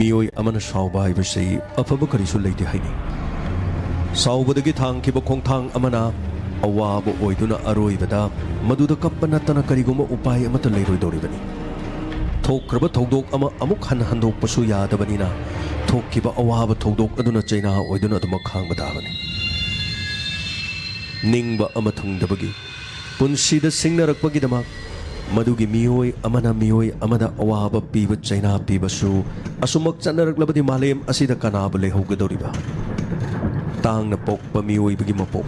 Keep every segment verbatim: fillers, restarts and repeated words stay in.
ꯃꯤꯑꯣꯏ ꯑꯃꯅ ꯁꯥꯎꯕ ꯍꯥꯏꯕꯁꯤ ꯑꯐꯕ ꯀꯔꯤꯁꯨ ꯂꯩꯇꯦ ꯍꯥꯏꯅꯩ꯫ ꯁꯥꯎꯕꯗꯒꯤ ꯊꯥꯡꯈꯤꯕ ꯈꯣꯡꯊꯥꯡ ꯑꯃꯅ ꯑꯋꯥꯕ ꯑꯣꯏꯗꯨꯅ ꯑꯔꯣꯏꯕꯗ ꯃꯗꯨꯗ ꯀꯞꯄ ꯅꯠꯇꯅ ꯀꯔꯤꯒꯨꯝꯕ ꯎꯄꯥꯏ ꯑꯃꯠꯇ ꯂꯩꯔꯣꯏꯗꯧꯔꯤꯕꯅꯤ꯫ ꯊꯣꯛꯈ꯭ꯔꯕ ꯊꯧꯗꯣꯛ ꯑꯃ ꯑꯃꯨꯛ ꯍꯟꯅ ꯍꯟꯗꯣꯛꯄꯁꯨ ꯌꯥꯗꯕꯅꯤꯅ, ꯊꯣꯛꯈꯤꯕ ꯑꯋꯥꯕ ꯊꯧꯗꯣꯛ ꯑꯗꯨꯅ ꯆꯩꯅꯥ ꯑꯣꯏꯗꯨꯅ ꯑꯗꯨꯃꯛ ꯈꯥꯡꯕ ꯇꯥꯕꯅꯤ꯫ ꯅꯤꯡꯕ ꯑꯃ ꯊꯨꯡꯗꯕꯒꯤ ꯄꯨꯟꯁꯤꯗ ꯁꯤꯡꯅꯔꯛꯄꯒꯤꯗꯃꯛ, ꯃꯗꯨꯒꯤ ꯃꯤꯑꯣꯏ ꯑꯃꯅ ꯃꯤꯑꯣꯏ ꯑꯃꯗ ꯑꯋꯥꯕ ꯄꯤꯕ, ꯆꯩꯅꯥ ꯄꯤꯕꯁꯨ ꯑꯁꯨꯃꯛ ꯆꯠꯅꯔꯛꯂꯕꯗꯤ ꯃꯥꯂꯦꯝ ꯑꯁꯤꯗ ꯀꯅꯥꯕꯨ ꯂꯩꯍꯧꯒꯗꯧꯔꯤꯕ? ꯇꯥꯡꯅ ꯄꯣꯛꯄ ꯃꯤꯑꯣꯏꯕꯒꯤ ꯃꯄꯣꯛ꯫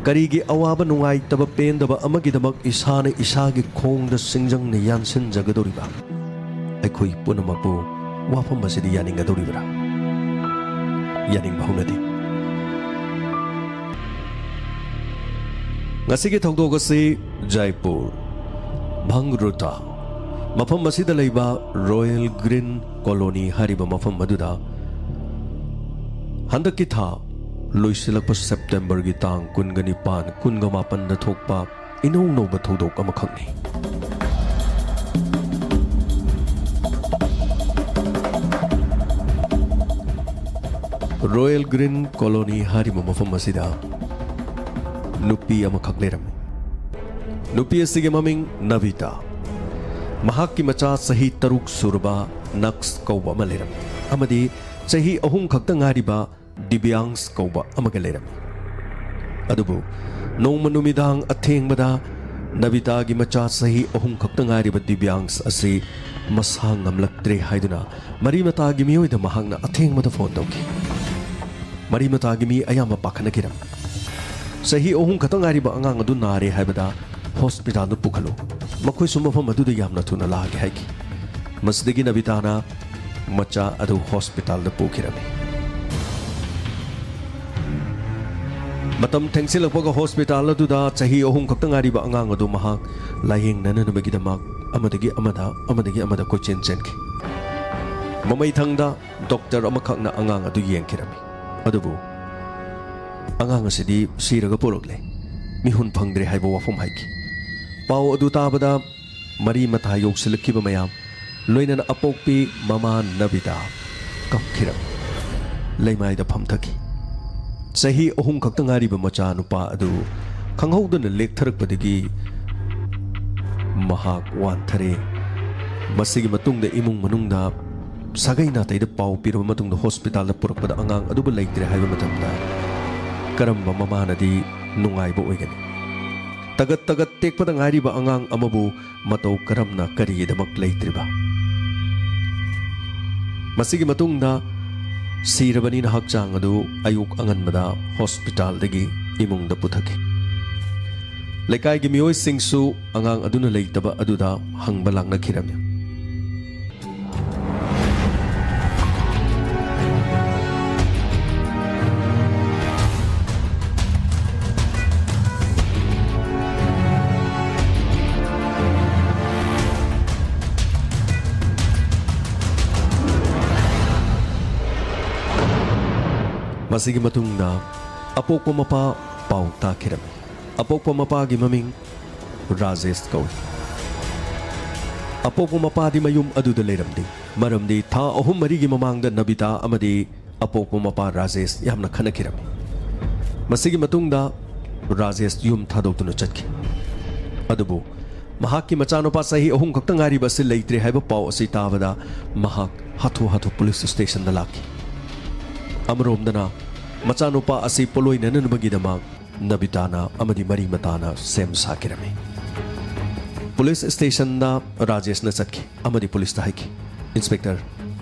ꯀꯔꯤꯒꯤ ꯑꯋꯥꯕ, ꯅꯨꯡꯉꯥꯏꯇꯕ, ꯄꯦꯟꯗꯕ ꯑꯃꯒꯤꯗꯃꯛ ꯏꯁꯥꯅ ꯏꯁꯥꯒꯤ ꯈꯣꯡꯗ ꯁꯤꯡꯖꯪꯅ ꯌꯥꯟꯁꯤꯟꯖꯒꯗꯧꯔꯤꯕ? ꯑꯩꯈꯣꯏ ꯄꯨꯝꯅꯃꯛꯄꯨ ꯋꯥꯐꯝ ꯑꯁꯤꯗ ꯌꯥꯅꯤꯡꯒꯗꯧꯔꯤꯕ꯭ꯔꯥ? ꯌꯥꯅꯤꯡꯕ ꯍꯧꯅꯗꯦ꯫ ꯉꯁꯤꯒꯤ ꯊꯧꯗꯣꯛ ꯑꯁꯤ ꯖꯥꯏꯄꯨꯔ, ꯚꯪꯔꯨꯇꯥ, ꯃꯐꯝ ꯑꯁꯤꯗ ꯂꯩꯕ ꯔꯣꯌꯦꯜ ꯒ꯭ꯔꯤꯟ ꯀꯣꯂꯣꯅꯤ ꯍꯥꯏꯔꯤꯕ ꯃꯐꯝ ꯑꯗꯨꯗ ꯍꯟꯗꯛꯀꯤ ꯊꯥ ꯂꯣꯏꯁꯤꯜꯂꯛꯄ ꯁꯦꯞꯇꯦꯝꯕꯔꯒꯤ ꯇꯥꯡ ꯀꯨꯟꯒ ꯅꯤꯄꯥꯟ, ꯀꯨꯟꯒ ꯃꯥꯄꯟꯗ ꯊꯣꯛꯄ ꯏꯅꯧ ꯅꯧꯕ ꯊꯧꯗꯣꯛ ꯑꯃꯈꯛꯅꯤ꯫ ꯔꯣꯌꯦꯜ ꯒ꯭ꯔꯤꯟ ꯀꯣꯂꯣꯅꯤ ꯍꯥꯏꯔꯤꯕ ꯃꯐꯝ ꯑꯁꯤꯗ ꯅꯨꯄꯤ ꯑꯃꯈꯛ ꯂꯩꯔꯝꯃꯤ꯫ ꯅꯨꯄꯤ ꯑꯁꯤꯒꯤ ꯃꯃꯤꯡ ꯅꯕꯤꯇꯥ꯫ ꯃꯍꯥꯛꯀꯤ ꯃꯆꯥ ꯆꯍꯤ ꯇꯔꯨꯛ ꯁꯨꯔꯕ ꯅꯛꯁ ꯀꯧꯕ ꯑꯃ ꯂꯩꯔꯝꯃꯤ, ꯑꯃꯗꯤ ꯆꯍꯤ ꯑꯍꯨꯝ ꯈꯛꯇ ꯉꯥꯏꯔꯤꯕ ꯗꯤꯕ꯭ꯌꯥꯡꯁ ꯀꯧꯕ ꯑꯃꯒ ꯂꯩꯔꯝꯃꯤ꯫ ꯑꯗꯨꯕꯨ ꯅꯣꯡꯃ ꯅꯨꯃꯤꯗꯥꯡ ꯑꯊꯦꯡꯕꯗ ꯅꯕꯤꯇꯥꯒꯤ ꯃꯆꯥ ꯆꯍꯤ ꯑꯍꯨꯝ ꯈꯛꯇ ꯉꯥꯏꯔꯤꯕ ꯗꯤꯕ꯭ꯌꯥꯡꯁ ꯑꯁꯤ ꯃꯁꯥ ꯉꯝꯂꯛꯇ꯭ꯔꯦ ꯍꯥꯏꯗꯨꯅ ꯃꯔꯤ ꯃꯇꯥꯒꯤ ꯃꯤꯑꯣꯏꯗ ꯃꯍꯥꯛꯅ ꯑꯊꯦꯡꯕꯗ ꯐꯣꯟ ꯇꯧꯈꯤ꯫ ꯃꯔꯤ ꯃꯇꯥꯒꯤ ꯃꯤ ꯑꯌꯥꯝꯕ ꯄꯥꯈꯠꯅꯈꯤꯔꯝꯃꯤ꯫ ꯆꯍꯤ ꯑꯍꯨꯝ ꯈꯛꯇ ꯉꯥꯏꯔꯤꯕ ꯑꯉꯥꯡ ꯑꯗꯨ ꯅꯥꯔꯦ ꯍꯥꯏꯕꯗ ꯍꯣꯁꯄꯤꯇꯥꯜꯗ ꯄꯨꯈꯠꯂꯨ, ꯃꯈꯣꯏꯁꯨ ꯃꯐꯝ ꯑꯗꯨꯗ ꯌꯥꯝꯅ ꯊꯨꯅ ꯂꯥꯛꯑꯒꯦ ꯍꯥꯏꯈꯤ꯫ ꯃꯁꯤꯗꯒꯤ ꯅꯕꯤꯇꯥꯅ ꯃꯆꯥ ꯑꯗꯨ ꯍꯣꯁꯄꯤꯇꯥꯜꯗ ꯄꯨꯈꯤꯔꯝꯃꯤ꯫ ꯃꯇꯝ ꯊꯦꯡꯖꯤꯜꯂꯛꯄꯒ ꯍꯣꯁꯄꯤꯇꯥꯜ ꯑꯗꯨꯗ ꯆꯍꯤ ꯑꯍꯨꯝ ꯈꯛꯇ ꯉꯥꯏꯔꯤꯕ ꯑꯉꯥꯡ ꯑꯗꯨ ꯃꯍꯥꯛ ꯂꯥꯌꯦꯡꯅꯅꯕꯒꯤꯗꯃꯛ ꯑꯃꯗꯒꯤ ꯑꯃꯗ, ꯑꯃꯗꯒꯤ ꯑꯃꯗ ꯀꯣꯏꯆꯦꯟ ꯆꯦꯟꯈꯤ꯫ ꯃꯃꯩꯊꯪꯗ ꯗꯣꯛꯇꯔ ꯑꯃꯈꯛꯅ ꯑꯉꯥꯡ ꯑꯗꯨ ꯌꯦꯡꯈꯤꯔꯝꯃꯤ꯫ ꯑꯗꯨꯕꯨ ꯑꯉꯥꯡ ꯑꯁꯤꯗꯤ ꯁꯤꯔꯒ ꯄꯨꯔꯛꯂꯦ, ꯃꯤꯍꯨꯟ ꯐꯪꯗ꯭ꯔꯦ ꯍꯥꯏꯕ ꯋꯥꯐꯝ ꯍꯥꯏꯈꯤ꯫ ꯄꯥꯎ ꯑꯗꯨ ꯇꯥꯕꯗ ꯃꯔꯤ ꯃꯇꯥ ꯌꯧꯁꯤꯜꯂꯛꯈꯤꯕ ꯃꯌꯥꯝ ꯂꯣꯏꯅꯅ ꯑꯄꯣꯛꯄꯤ ꯃꯃꯥ ꯅꯕꯤꯇꯥ ꯀꯞꯈꯤꯔꯝꯃꯤ꯫ ꯂꯩꯃꯥꯏꯗ ꯐꯝꯊꯈꯤ꯫ ꯆꯍꯤ ꯑꯍꯨꯝ ꯈꯛꯇ ꯉꯥꯏꯔꯤꯕ ꯃꯆꯥꯅꯨꯄꯥ ꯑꯗꯨ ꯈꯪꯍꯧꯗꯅ ꯂꯦꯛꯊꯔꯛꯄꯗꯒꯤ ꯃꯍꯥꯛ ꯋꯥꯟꯊꯔꯦ꯫ ꯃꯁꯤꯒꯤ ꯃꯇꯨꯡꯗ ꯏꯃꯨꯡ ꯃꯅꯨꯡꯗ ꯁꯥꯒꯩ ꯅꯥꯇꯩꯗ ꯄꯥꯎ ꯄꯤꯔꯕ ꯃꯇꯨꯡꯗ ꯍꯣꯁꯄꯤꯇꯥꯜꯗ ꯄꯨꯔꯛꯄꯗ ꯑꯉꯥꯡ ꯑꯗꯨꯕꯨ ꯂꯩꯇ꯭ꯔꯦ ꯍꯥꯏꯕ ꯃꯇꯝꯗ ꯀꯔꯝꯕ ꯃꯃꯥꯅꯗꯤ ꯅꯨꯡꯉꯥꯏꯕ ꯑꯣꯏꯒꯅꯤ? ꯇꯒꯠ ꯇꯒꯠ ꯇꯦꯛꯄꯗ ꯉꯥꯏꯔꯤꯕ ꯑꯉꯥꯡ ꯑꯃꯕꯨ ꯃꯇꯧ ꯀꯔꯝꯅ ꯀꯔꯤꯒꯤꯗꯃꯛ ꯂꯩꯇ꯭ꯔꯤꯕ? ꯃꯁꯤꯒꯤ ꯃꯇꯨꯡꯗ ꯁꯤꯔꯕꯅꯤꯅ ꯍꯛꯆꯥꯡ ꯑꯗꯨ ꯑꯌꯨꯛ ꯑꯉꯟꯕꯗ ꯍꯣꯁꯄꯤꯇꯥꯜꯗꯒꯤ ꯏꯃꯨꯡꯗ ꯄꯨꯊꯈꯤ꯫ ꯂꯩꯀꯥꯏꯒꯤ ꯃꯤꯑꯣꯏꯁꯤꯡꯁꯨ ꯑꯉꯥꯡ ꯑꯗꯨꯅ ꯂꯩꯇꯕ ꯑꯗꯨꯗ ꯍꯪꯕ ꯂꯥꯛꯅꯈꯤꯔꯝꯃꯤ꯫ ꯃꯁꯤꯒꯤ ꯃꯇꯨꯡꯗ ꯑꯄꯣꯛꯄ ꯃꯄꯥ ꯄꯥꯎ ꯇꯥꯈꯤꯔꯝꯃꯤ꯫ ꯑꯄꯣꯛꯄ ꯃꯄꯥꯒꯤ ꯃꯃꯤꯡ ꯔꯥꯖꯦꯁ ꯀꯧꯏ꯫ ꯑꯄꯣꯛꯄ ꯃꯄꯥꯗꯤ ꯃꯌꯨꯝ ꯑꯗꯨꯗ ꯂꯩꯔꯝꯗꯦ, ꯃꯔꯝꯗꯤ ꯊꯥ ꯑꯍꯨꯝ ꯃꯔꯤꯒꯤ ꯃꯃꯥꯡꯗ ꯅꯕꯤꯇꯥ ꯑꯃꯗꯤ ꯑꯄꯣꯛꯄ ꯃꯄꯥ ꯔꯥꯖꯦꯁ ꯌꯥꯝꯅ ꯈꯠꯅꯈꯤꯔꯝꯃꯤ꯫ ꯃꯁꯤꯒꯤ ꯃꯇꯨꯡꯗ ꯔꯥꯖꯦꯁ ꯌꯨꯝ ꯊꯥꯗꯣꯛꯇꯨꯅ ꯆꯠꯈꯤ꯫ ꯑꯗꯨꯕꯨ ꯃꯍꯥꯛꯀꯤ ꯃꯆꯥꯅꯨꯄꯥ ꯆꯍꯤ ꯑꯍꯨꯝ ꯈꯛꯇ ꯉꯥꯏꯔꯤꯕ ꯑꯁꯤ ꯂꯩꯇ꯭ꯔꯦ ꯍꯥꯏꯕ ꯄꯥꯎ ꯑꯁꯤ ꯇꯥꯕꯗ ꯃꯍꯥꯛ ꯍꯥꯊꯨ ꯍꯥꯊꯨ ꯄꯨꯂꯤꯁ ꯁ꯭ꯇꯦꯁꯟꯗ ꯂꯥꯛꯈꯤ꯫ ꯑꯃꯔꯣꯝꯗꯅ ꯃꯆꯥꯅꯨꯄꯥ ꯑꯁꯤ ꯄꯣꯠꯂꯣꯏꯅꯅꯕꯒꯤꯗꯃꯛ ꯅꯕꯤꯇꯥꯅ ꯑꯃꯗꯤ ꯃꯔꯤ ꯃꯇꯥꯅ ꯁꯦꯝ ꯁꯥꯈꯤꯔꯝꯃꯤ꯫ ꯄꯨꯂꯤꯁ ꯁ꯭ꯇꯦꯁꯟꯗ ꯔꯥꯖꯦꯁꯅ ꯆꯠꯈꯤ ꯑꯃꯗꯤ ꯄꯨꯂꯤꯁꯇ ꯍꯥꯏꯈꯤ, "ꯏꯟꯁꯄꯦꯛꯇꯔ,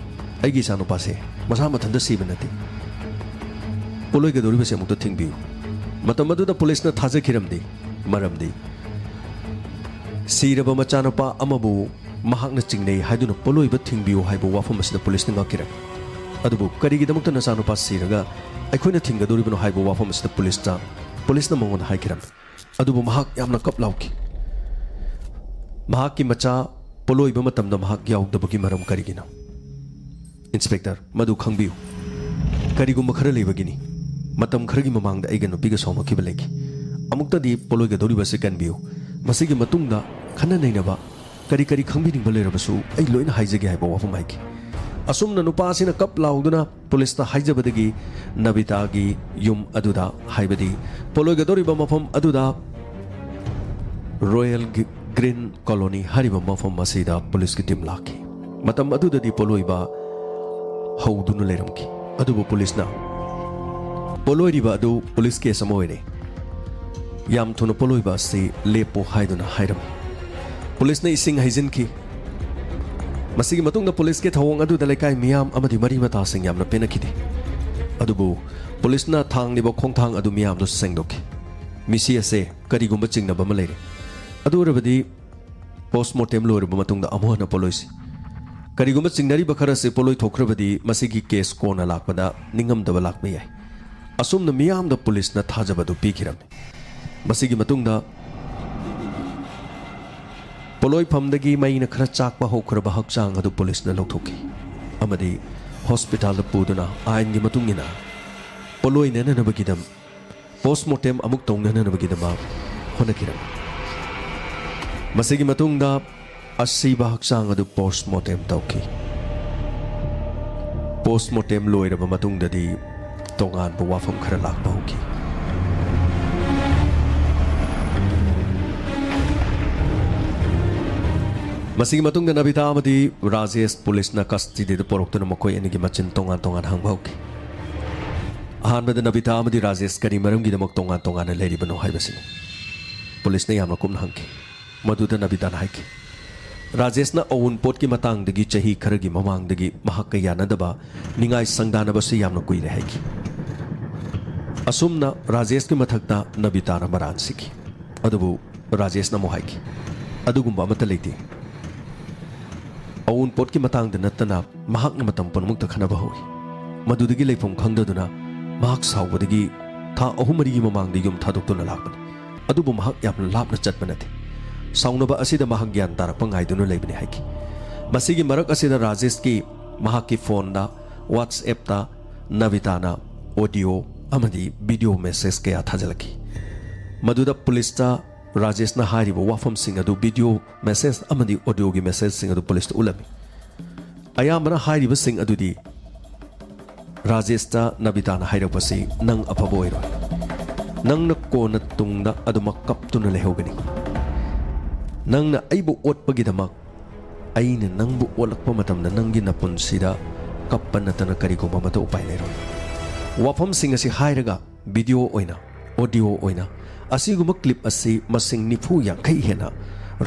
ꯑꯩꯒꯤ ꯏꯆꯥꯅꯨꯄꯥꯁꯦ ꯃꯁꯥ ꯃꯊꯟꯇ ꯁꯤꯕ ꯅꯠꯇꯦ, ꯄꯣꯠꯂꯣꯏꯒꯗꯧꯔꯤꯕꯁꯦ ꯑꯃꯨꯛꯇ ꯊꯤꯡꯕꯤꯌꯨ"꯫ ꯃꯇꯝ ꯑꯗꯨꯗ ꯄꯨꯂꯤꯁꯅ ꯊꯥꯖꯈꯤꯔꯝꯗꯦ, ꯃꯔꯝꯗꯤ ꯁꯤꯔꯕ ꯃꯆꯥꯅꯨꯄꯥ ꯑꯃꯕꯨ ꯃꯍꯥꯛꯅ ꯆꯤꯡꯅꯩ ꯍꯥꯏꯗꯨꯅ ꯄꯣꯠꯂꯣꯏꯕ ꯊꯤꯡꯕꯤꯌꯨ ꯍꯥꯏꯕ ꯋꯥꯐꯝ ꯑꯁꯤꯗ ꯄꯨꯂꯤꯁꯅ ꯉꯛꯈꯤꯔꯝꯃꯤ꯫ ꯑꯗꯨꯕꯨ ꯀꯔꯤꯒꯤꯗꯃꯛꯇ ꯅꯆꯥꯅꯨꯄꯥ ꯁꯤꯔꯒ ꯑꯩꯈꯣꯏꯅ ꯊꯤꯡꯒꯗꯧꯔꯤꯕꯅꯣ ꯍꯥꯏꯕ ꯋꯥꯐꯝ ꯑꯁꯤꯗ ꯄꯨꯂꯤꯁꯇ, ꯄꯨꯂꯤꯁꯅ ꯃꯉꯣꯟꯗ ꯍꯥꯏꯈꯤꯔꯝꯃꯤ꯫ ꯑꯗꯨꯕꯨ ꯃꯍꯥꯛ ꯌꯥꯝꯅ ꯀꯞ ꯂꯥꯎꯈꯤ꯫ ꯃꯍꯥꯛꯀꯤ ꯃꯆꯥ ꯄꯣꯠꯂꯣꯏꯕ ꯃꯇꯝꯗ ꯃꯍꯥꯛ ꯌꯥꯎꯗꯕꯒꯤ ꯃꯔꯝ ꯀꯔꯤꯒꯤꯅꯣ? "ꯏꯟꯁꯄꯦꯛꯇꯔ, ꯃꯗꯨ ꯈꯪꯕꯤꯌꯨ꯫ ꯀꯔꯤꯒꯨꯝꯕ ꯈꯔ ꯂꯩꯕꯒꯤꯅꯤ꯫ ꯃꯇꯝ ꯈꯔꯒꯤ ꯃꯃꯥꯡꯗ ꯑꯩꯒ ꯅꯨꯄꯤꯒ ꯁꯥꯎꯅꯈꯤꯕ ꯂꯩꯈꯤ꯫ ꯑꯃꯨꯛꯇꯗꯤ ꯄꯣꯠꯂꯣꯏꯒꯗꯧꯔꯤꯕ ꯑꯁꯤ ꯀꯟꯕꯤꯌꯨ꯫ ꯃꯁꯤꯒꯤ ꯃꯇꯨꯡꯗ ꯈꯟꯅ ꯅꯩꯅꯕ ꯀꯔꯤ ꯀꯔꯤ ꯈꯪꯕꯤꯅꯤꯡꯕ ꯂꯩꯔꯕꯁꯨ ꯑꯩ ꯂꯣꯏꯅ ꯍꯥꯏꯖꯒꯦ" ꯍꯥꯏꯕ ꯋꯥꯐꯝ ꯍꯥꯏꯈꯤ꯫ ꯑꯁꯨꯝꯅ ꯅꯨꯄꯥ ꯑꯁꯤꯅ ꯀꯞ ꯂꯥꯎꯗꯨꯅ ꯄꯨꯂꯤꯁꯇ ꯍꯥꯏꯖꯕꯗꯒꯤ ꯅꯕꯤꯇꯥꯒꯤ ꯌꯨꯝ ꯑꯗꯨꯗ, ꯍꯥꯏꯕꯗꯤ ꯄꯣꯠꯂꯣꯏꯒꯗꯧꯔꯤꯕ ꯃꯐꯝ ꯑꯗꯨꯗ, ꯔꯣꯌꯦꯜ ꯒꯤ-, ꯒ꯭ꯔꯤꯟ ꯀꯣꯂꯣꯅꯤ ꯍꯥꯏꯔꯤꯕ ꯃꯐꯝ ꯑꯁꯤꯗ ꯄꯨꯂꯤꯁꯀꯤ ꯇꯤꯝ ꯂꯥꯛꯈꯤ꯫ ꯃꯇꯝ ꯑꯗꯨꯗꯗꯤ ꯄꯣꯠꯂꯣꯏꯕ ꯍꯧꯗꯨꯅ ꯂꯩꯔꯝꯈꯤ꯫ ꯑꯗꯨꯕꯨ ꯄꯨꯂꯤꯁꯅ ꯄꯣꯠꯂꯣꯏꯔꯤꯕ ꯑꯗꯨ ꯄꯨꯂꯤꯁ ꯀꯦꯁ ꯑꯃ ꯑꯣꯏꯔꯦ, ꯌꯥꯝ ꯊꯨꯅ ꯄꯣꯠꯂꯣꯏꯕ ꯑꯁꯤ ꯂꯦꯞꯄꯣ ꯍꯥꯏꯗꯨꯅ ꯍꯥꯏꯔꯝꯃꯤ꯫ ꯄꯨꯂꯤꯁꯅ ꯏꯁꯤꯡ ꯍꯩꯖꯤꯟꯈꯤ꯫ ꯃꯁꯤꯒꯤ ꯃꯇꯨꯡꯗ ꯄꯨꯂꯤꯁꯀꯤ ꯊꯧꯑꯣꯡ ꯑꯗꯨꯗ ꯂꯩꯀꯥꯏ ꯃꯤꯌꯥꯝ ꯑꯃꯗꯤ ꯃꯔꯤ ꯃꯇꯥꯁꯤꯡ ꯌꯥꯝꯅ ꯄꯦꯟꯅꯈꯤꯗꯦ꯫ ꯑꯗꯨꯕꯨ ꯄꯨꯂꯤꯁꯅ ꯊꯥꯡꯂꯤꯕ ꯈꯣꯡꯊꯥꯡ ꯑꯗꯨ ꯃꯤꯌꯥꯝꯗꯨ ꯁꯦꯡꯗꯣꯛꯈꯤ꯫ ꯃꯤꯁꯤ ꯑꯁꯦ ꯀꯔꯤꯒꯨꯝꯕ ꯆꯤꯡꯅꯕ ꯑꯃ ꯂꯩꯔꯦ꯫ ꯑꯗꯨ ꯑꯣꯏꯔꯕꯗꯤ ꯄꯣꯁꯃꯣꯔꯇꯦꯝ ꯂꯣꯏꯔꯕ ꯃꯇꯨꯡꯗ ꯑꯃꯨꯛ ꯍꯟꯅ ꯄꯣꯠꯂꯣꯏꯁꯤ꯫ ꯀꯔꯤꯒꯨꯝꯕ ꯆꯤꯡꯅꯔꯤꯕ ꯈꯔ ꯑꯁꯤ ꯄꯣꯠꯂꯣꯏ ꯊꯣꯛꯈ꯭ꯔꯕꯗꯤ ꯃꯁꯤꯒꯤ ꯀꯦꯁ ꯀꯣꯟꯅ ꯂꯥꯛꯄꯗ ꯅꯤꯡꯉꯝꯗꯕ ꯂꯥꯛꯄ ꯌꯥꯏ꯫ ꯑꯁꯨꯝꯅ ꯃꯤꯌꯥꯝꯗ ꯄꯨꯂꯤꯁꯅ ꯊꯥꯖꯕ ꯑꯗꯨ ꯄꯤꯈꯤꯔꯝꯃꯤ꯫ ꯃꯁꯤꯒꯤ ꯃꯇꯨꯡꯗ ꯄꯣꯠꯂꯣꯏꯐꯝꯗꯒꯤ ꯃꯩꯅ ꯈꯔ ꯆꯥꯛꯄ ꯍꯧꯈ꯭ꯔꯕ ꯍꯛꯆꯥꯡ ꯑꯗꯨ ꯄꯨꯂꯤꯁꯅ ꯂꯧꯊꯣꯛꯈꯤ ꯑꯃꯗꯤ ꯍꯣꯁꯄꯤꯇꯥꯜꯗ ꯄꯨꯗꯨꯅ ꯑꯥꯏꯟꯒꯤ ꯃꯇꯨꯡ ꯏꯟꯅ ꯄꯣꯠꯂꯣꯏꯅꯅꯕꯒꯤꯗꯃꯛ ꯄꯣꯁꯃꯣꯔꯇꯦꯝ ꯑꯃꯨꯛ ꯇꯧꯅꯅꯕꯒꯤꯗꯃꯛ ꯍꯣꯠꯅꯈꯤꯔꯝꯃꯤ꯫ ꯃꯁꯤꯒꯤ ꯃꯇꯨꯡꯗ ꯑꯁꯤꯕ ꯍꯛꯆꯥꯡ ꯑꯗꯨ ꯄꯣꯁꯃꯣꯔꯇꯦꯝ ꯇꯧꯈꯤ꯫ ꯄꯣꯁꯃꯣꯔꯇꯦꯝ ꯂꯣꯏꯔꯕ ꯃꯇꯨꯡꯗꯗꯤ ꯇꯣꯉꯥꯟꯕ ꯋꯥꯐꯝ ꯈꯔ ꯂꯥꯛꯄ ꯍꯧꯈꯤ꯫ ꯃꯁꯤꯒꯤ ꯃꯇꯨꯡꯗ ꯅꯕꯤꯇꯥ ꯑꯃꯗꯤ ꯔꯥꯖꯦꯁ ꯄꯨꯂꯤꯁꯅ ꯀꯁꯇꯗꯤꯗ ꯄꯨꯔꯛꯇꯨꯅ ꯃꯈꯣꯏ ꯑꯅꯤꯒꯤ ꯃꯆꯤꯟ ꯇꯣꯉꯥꯟ ꯇꯣꯉꯥꯟ ꯍꯪꯕ ꯍꯧꯈꯤ꯫ ꯑꯍꯥꯟꯕꯗ ꯅꯕꯤꯇꯥ ꯑꯃꯗꯤ ꯔꯥꯖꯦꯁ ꯀꯔꯤ ꯃꯔꯝꯒꯤꯗꯃꯛ ꯇꯣꯉꯥꯟ ꯇꯣꯉꯥꯟꯅ ꯂꯩꯔꯤꯕꯅꯣ ꯍꯥꯏꯕꯁꯤꯅꯤ꯫ ꯄꯨꯂꯤꯁꯅ ꯌꯥꯝꯅ ꯀꯨꯞꯅ ꯍꯪꯈꯤ꯫ ꯃꯗꯨꯗ ꯅꯕꯤꯇꯥꯅ ꯍꯥꯏꯈꯤ, "ꯔꯥꯖꯦꯁꯅ ꯑꯋꯨꯟꯄꯣꯠꯀꯤ ꯃꯇꯥꯡꯗꯒꯤ ꯆꯍꯤ ꯈꯔꯒꯤ ꯃꯃꯥꯡꯗꯒꯤ ꯃꯍꯥꯛꯀ ꯌꯥꯅꯗꯕ, ꯅꯤꯡꯉꯥꯏ ꯁꯪꯗꯥꯅꯕꯁꯤ ꯌꯥꯝꯅ ꯀꯨꯏꯔꯦ" ꯍꯥꯏꯈꯤ꯫ ꯑꯁꯨꯝꯅ ꯔꯥꯖꯦꯁꯀꯤ ꯃꯊꯛꯇ ꯅꯕꯤꯇꯥꯅ ꯃꯔꯥꯟ ꯁꯤꯈꯤ꯫ ꯑꯗꯨꯕꯨ ꯔꯥꯖꯦꯁꯅ ꯑꯃꯨꯛ ꯍꯥꯏꯈꯤ, "ꯑꯗꯨꯒꯨꯝꯕ ꯑꯃꯠꯇ ꯂꯩꯇꯦ꯫ ꯑꯋꯨꯟꯄꯣꯠꯀꯤ ꯃꯇꯥꯡꯗ ꯅꯠꯇꯅ ꯃꯍꯥꯛꯅ ꯃꯇꯝ ꯄꯨꯝꯅꯃꯛꯇ ꯈꯠꯅꯕ ꯍꯧꯏ꯫ ꯃꯗꯨꯗꯒꯤ ꯂꯩꯐꯝ ꯈꯪꯗꯗꯨꯅ ꯃꯍꯥꯛ ꯁꯥꯎꯕꯗꯒꯤ ꯊꯥ ꯑꯍꯨꯝ ꯃꯔꯤꯒꯤ ꯃꯃꯥꯡꯗ ꯌꯨꯝ ꯊꯥꯗꯣꯛꯇꯨꯅ ꯂꯥꯛꯄꯅꯤ꯫ ꯑꯗꯨꯕꯨ ꯃꯍꯥꯛ ꯌꯥꯝꯅ ꯂꯥꯞꯅ ꯆꯠꯄ ꯅꯠꯇꯦ꯫ ꯁꯥꯎꯅꯕ ꯑꯁꯤꯗ ꯃꯍꯥꯛ ꯒ꯭ꯌꯥꯟ ꯇꯥꯔꯛꯄ ꯉꯥꯏꯗꯨꯅ ꯂꯩꯕꯅꯤ" ꯍꯥꯏꯈꯤ꯫ ꯃꯁꯤꯒꯤ ꯃꯔꯛ ꯑꯁꯤꯗ ꯔꯥꯖꯦꯁꯀꯤ ꯃꯍꯥꯛꯀꯤ ꯐꯣꯟꯗ, WhatsApp-ꯇ ꯅꯕꯤꯇꯥꯅ ꯑꯣꯗꯤꯑꯣ ꯑꯃꯗꯤ ꯚꯤꯗꯤꯑꯣ ꯃꯦꯁꯦꯖ ꯀꯌꯥ ꯊꯥꯖꯤꯜꯂꯛꯈꯤ꯫ ꯃꯗꯨꯗ ꯄꯨꯂꯤꯁꯇ ꯔꯥꯖꯦꯁꯅ ꯍꯥꯏꯔꯤꯕ ꯋꯥꯐꯝꯁꯤꯡ ꯑꯗꯨ ꯚꯤꯗꯤꯑꯣ ꯃꯦꯁꯦꯖ ꯑꯃꯗꯤ ꯑꯣꯗꯤꯑꯣꯒꯤ ꯃꯦꯁꯦꯖꯁꯤꯡ ꯑꯗꯨ ꯄꯨꯂꯤꯁꯇ ꯎꯠꯂꯝꯃꯤ꯫ ꯑꯌꯥꯝꯕꯅ ꯍꯥꯏꯔꯤꯕꯁꯤꯡ ꯑꯗꯨꯗꯤ ꯔꯥꯖꯦꯁꯇ ꯅꯕꯤꯇꯥꯅ ꯍꯥꯏꯔꯛꯄꯁꯤ, "ꯅꯪ ꯑꯐꯕ ꯑꯣꯏꯔꯣꯏ꯫ ꯅꯪꯅ ꯀꯣꯟꯅ ꯇꯨꯡꯗ ꯑꯗꯨꯃꯛ ꯀꯞꯇꯨꯅ ꯂꯩꯍꯧꯒꯅꯤ꯫ ꯅꯪꯅ ꯑꯩꯕꯨ ꯑꯣꯠꯄꯒꯤꯗꯃꯛ ꯑꯩꯅ ꯅꯪꯕꯨ ꯑꯣꯠꯂꯛꯄ ꯃꯇꯝꯗ ꯅꯪꯒꯤ ꯅꯄꯨꯟꯁꯤꯗ ꯀꯞꯄ ꯅꯠꯇꯅ ꯀꯔꯤꯒꯨꯝꯕ ꯑꯃꯠꯇ ꯎꯄꯥꯏ ꯂꯩꯔꯣꯏ"꯫ ꯋꯥꯐꯝꯁꯤꯡ ꯑꯁꯤ ꯍꯥꯏꯔꯒ ꯚꯤꯗꯤꯑꯣ ꯑꯣꯏꯅ, ꯑꯣꯗꯤꯑꯣ ꯑꯣꯏꯅ ꯑꯁꯤꯒꯨꯝꯕ ꯀ꯭ꯂꯤꯞ ꯑꯁꯤ ꯃꯁꯤꯡ ꯅꯤꯐꯨ ꯌꯥꯡꯈꯩ ꯍꯦꯟꯅ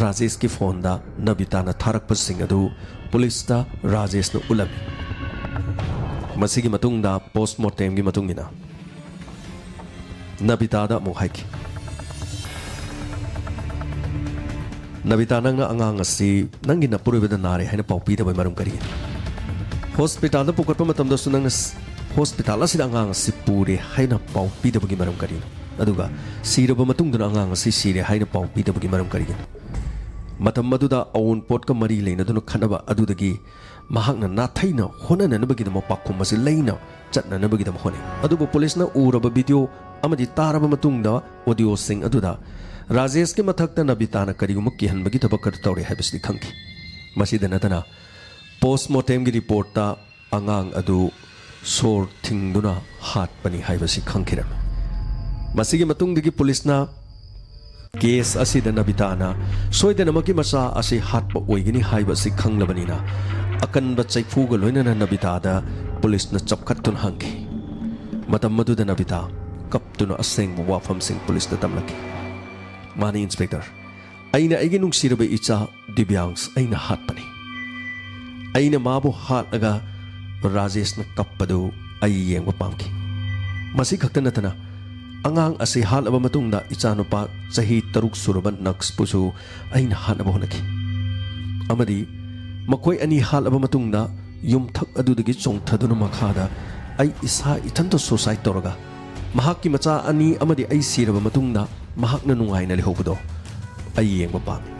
ꯔꯥꯖꯦꯁꯀꯤ ꯐꯣꯟꯗ ꯅꯕꯤꯇꯥꯅ ꯊꯥꯔꯛꯄꯁꯤꯡ ꯑꯗꯨ ꯄꯨꯂꯤꯁꯇ ꯔꯥꯖꯦꯁꯅ ꯎꯠꯂꯝꯃꯤ꯫ ꯃꯁꯤꯒꯤ ꯃꯇꯨꯡꯗ ꯄꯣꯁꯃꯣꯔꯇꯦꯝꯒꯤ ꯃꯇꯨꯡ ꯏꯟꯅ ꯅꯕꯤꯇꯥꯗ ꯑꯃꯨꯛ ꯍꯥꯏꯈꯤ, "ꯅꯕꯤꯇꯥ, ꯅꯪꯅ ꯑꯉꯥꯡ ꯑꯁꯤ ꯅꯪꯒꯤ ꯅꯄꯨꯔꯣꯏꯕꯗ ꯅꯥꯔꯦ ꯍꯥꯏꯅ ꯄꯥꯎ ꯄꯤꯗꯕꯒꯤ ꯃꯔꯝ ꯀꯔꯤꯒꯤꯅꯣ? ꯍꯣꯁꯄꯤꯇꯥꯜꯗ ꯄꯨꯈꯠꯄ ꯃꯇꯝꯗꯁꯨ ꯅꯪꯅ ꯁ-, ꯍꯣꯁꯄꯤꯇꯥꯜ ꯑꯁꯤꯗ ꯑꯉꯥꯡ ꯑꯁꯤ ꯄꯨꯔꯦ ꯍꯥꯏꯅ ꯄꯥꯎ ꯄꯤꯗꯕꯒꯤ ꯃꯔꯝ ꯀꯔꯤꯅꯣ? ꯑꯗꯨꯒ ꯁꯤꯔꯕ ꯃꯇꯨꯡꯗꯅ ꯑꯉꯥꯡ ꯑꯁꯤ ꯁꯤꯔꯦ ꯍꯥꯏꯅ ꯄꯥꯎ ꯄꯤꯗꯕꯒꯤ ꯃꯔꯝ ꯀꯔꯤꯒꯤꯅꯣ?" ꯃꯇꯝ ꯑꯗꯨꯗ ꯑꯑꯣꯟꯄꯣꯠꯀ ꯃꯔꯤ ꯂꯩꯅꯗꯨꯅ ꯈꯠꯅꯕ ꯑꯗꯨꯗꯒꯤ ꯃꯍꯥꯛꯅ ꯅꯥꯊꯩꯅ ꯍꯣꯠꯅꯅꯅꯕꯒꯤꯗꯃꯛ ꯄꯥꯎꯈꯨꯝ ꯑꯁꯤ ꯂꯩꯅ ꯆꯠꯅꯅꯕꯒꯤꯗꯃꯛ ꯍꯣꯠꯅꯩ꯫ ꯑꯗꯨꯕꯨ ꯄꯨꯂꯤꯁꯅ ꯎꯔꯕ ꯚꯤꯗꯤꯑꯣ ꯑꯃꯗꯤ ꯇꯥꯔꯕ ꯃꯇꯨꯡꯗ, ꯑꯣꯗꯤꯑꯣꯁꯤꯡ ꯑꯗꯨꯗ ꯔꯥꯖꯦꯁꯀꯤ ꯃꯊꯛꯇ ꯅꯕꯤꯇꯥꯅ ꯀꯔꯤꯒꯨꯝꯕ ꯀꯤꯍꯟꯕꯒꯤ ꯊꯕꯛ ꯑꯗꯨ ꯇꯧꯔꯦ ꯍꯥꯏꯕꯁꯤꯗꯤ ꯈꯪꯈꯤ꯫ ꯃꯁꯤꯗ ꯅꯠꯇꯅ, ꯄꯣꯁꯃꯣꯔꯇꯦꯝꯒꯤ ꯔꯤꯄꯣꯔꯠꯇ ꯑꯉꯥꯡ ꯑꯗꯨ ꯁꯣꯔ ꯊꯤꯡꯗꯨꯅ ꯍꯥꯠꯄꯅꯤ ꯍꯥꯏꯕꯁꯤ ꯈꯪꯈꯤꯔꯝꯃꯤ꯫ ꯃꯁꯤꯒꯤ ꯃꯇꯨꯡꯗꯒꯤ ꯄꯨꯂꯤꯁꯅ ꯀꯦꯁ ꯑꯁꯤꯗ ꯅꯕꯤꯇꯥꯅ ꯁꯣꯏꯗꯅꯃꯛꯀꯤ ꯃꯆꯥ ꯑꯁꯤ ꯍꯥꯠꯄ ꯑꯣꯏꯒꯅꯤ ꯍꯥꯏꯕ ꯑꯁꯤ ꯈꯪꯂꯕꯅꯤꯅ, ꯑꯀꯟꯕ ꯆꯩꯐꯨꯒ ꯂꯣꯏꯅꯅ ꯅꯕꯤꯇꯥꯗ ꯄꯨꯂꯤꯁꯅ ꯆꯞꯈꯠꯇꯨꯅ ꯍꯪꯈꯤ꯫ ꯃꯇꯝ ꯑꯗꯨꯗ ꯅꯕꯤꯇꯥ ꯀꯞꯇꯨꯅ ꯑꯁꯦꯡꯕ ꯋꯥꯐꯝꯁꯤꯡ ꯄꯨꯂꯤꯁꯇ ꯇꯝꯂꯛꯈꯤ꯫ "ꯃꯥꯅꯤ, ꯏꯟꯁꯄꯦꯛꯇꯔ, ꯑꯩꯅ ꯑꯩꯒꯤ ꯅꯨꯡꯁꯤꯔꯕ ꯏꯆꯥ ꯗꯤꯕ꯭ꯌꯥꯡꯁ ꯑꯩꯅ ꯍꯥꯠꯄꯅꯤ꯫ ꯑꯩꯅ ꯃꯥꯕꯨ ꯍꯥꯠꯂꯒ ꯔꯥꯖꯦꯁꯅ ꯀꯞꯄꯗꯨ ꯑꯩ ꯌꯦꯡꯕ ꯄꯥꯝꯈꯤ꯫ ꯃꯁꯤ ꯈꯛꯇ ꯅꯠꯇꯅ, ꯑꯉꯥꯡ ꯑꯁꯤ ꯍꯥꯠꯂꯕ ꯃꯇꯨꯡꯗ ꯏꯆꯥꯅꯨꯄꯥ ꯆꯍꯤ ꯇꯔꯨꯛ ꯁꯨꯔꯕ ꯅꯛꯁꯄꯨꯁꯨ ꯑꯩꯅ ꯍꯥꯠꯅꯕ ꯍꯣꯠꯅꯈꯤ꯫ ꯑꯃꯗꯤ ꯃꯈꯣꯏ ꯑꯅꯤ ꯍꯥꯠꯂꯕ ꯃꯇꯨꯡꯗ ꯌꯨꯝꯊꯛ ꯑꯗꯨꯗꯒꯤ ꯆꯣꯡꯊꯗꯨꯅ ꯃꯈꯥꯗ ꯑꯩ ꯏꯁꯥ ꯏꯊꯟꯇ ꯁꯨꯁꯥꯏꯗ ꯇꯧꯔꯒ ꯃꯍꯥꯛꯀꯤ ꯃꯆꯥ ꯑꯅꯤ ꯑꯃꯗꯤ ꯑꯩ ꯁꯤꯔꯕ ꯃꯇꯨꯡꯗ ꯃꯍꯥꯛꯅ ꯅꯨꯡꯉꯥꯏꯅ ꯂꯩꯍꯧꯕꯗꯣ ꯑꯩ ꯌꯦꯡꯕ ꯄꯥꯝꯃꯤ꯫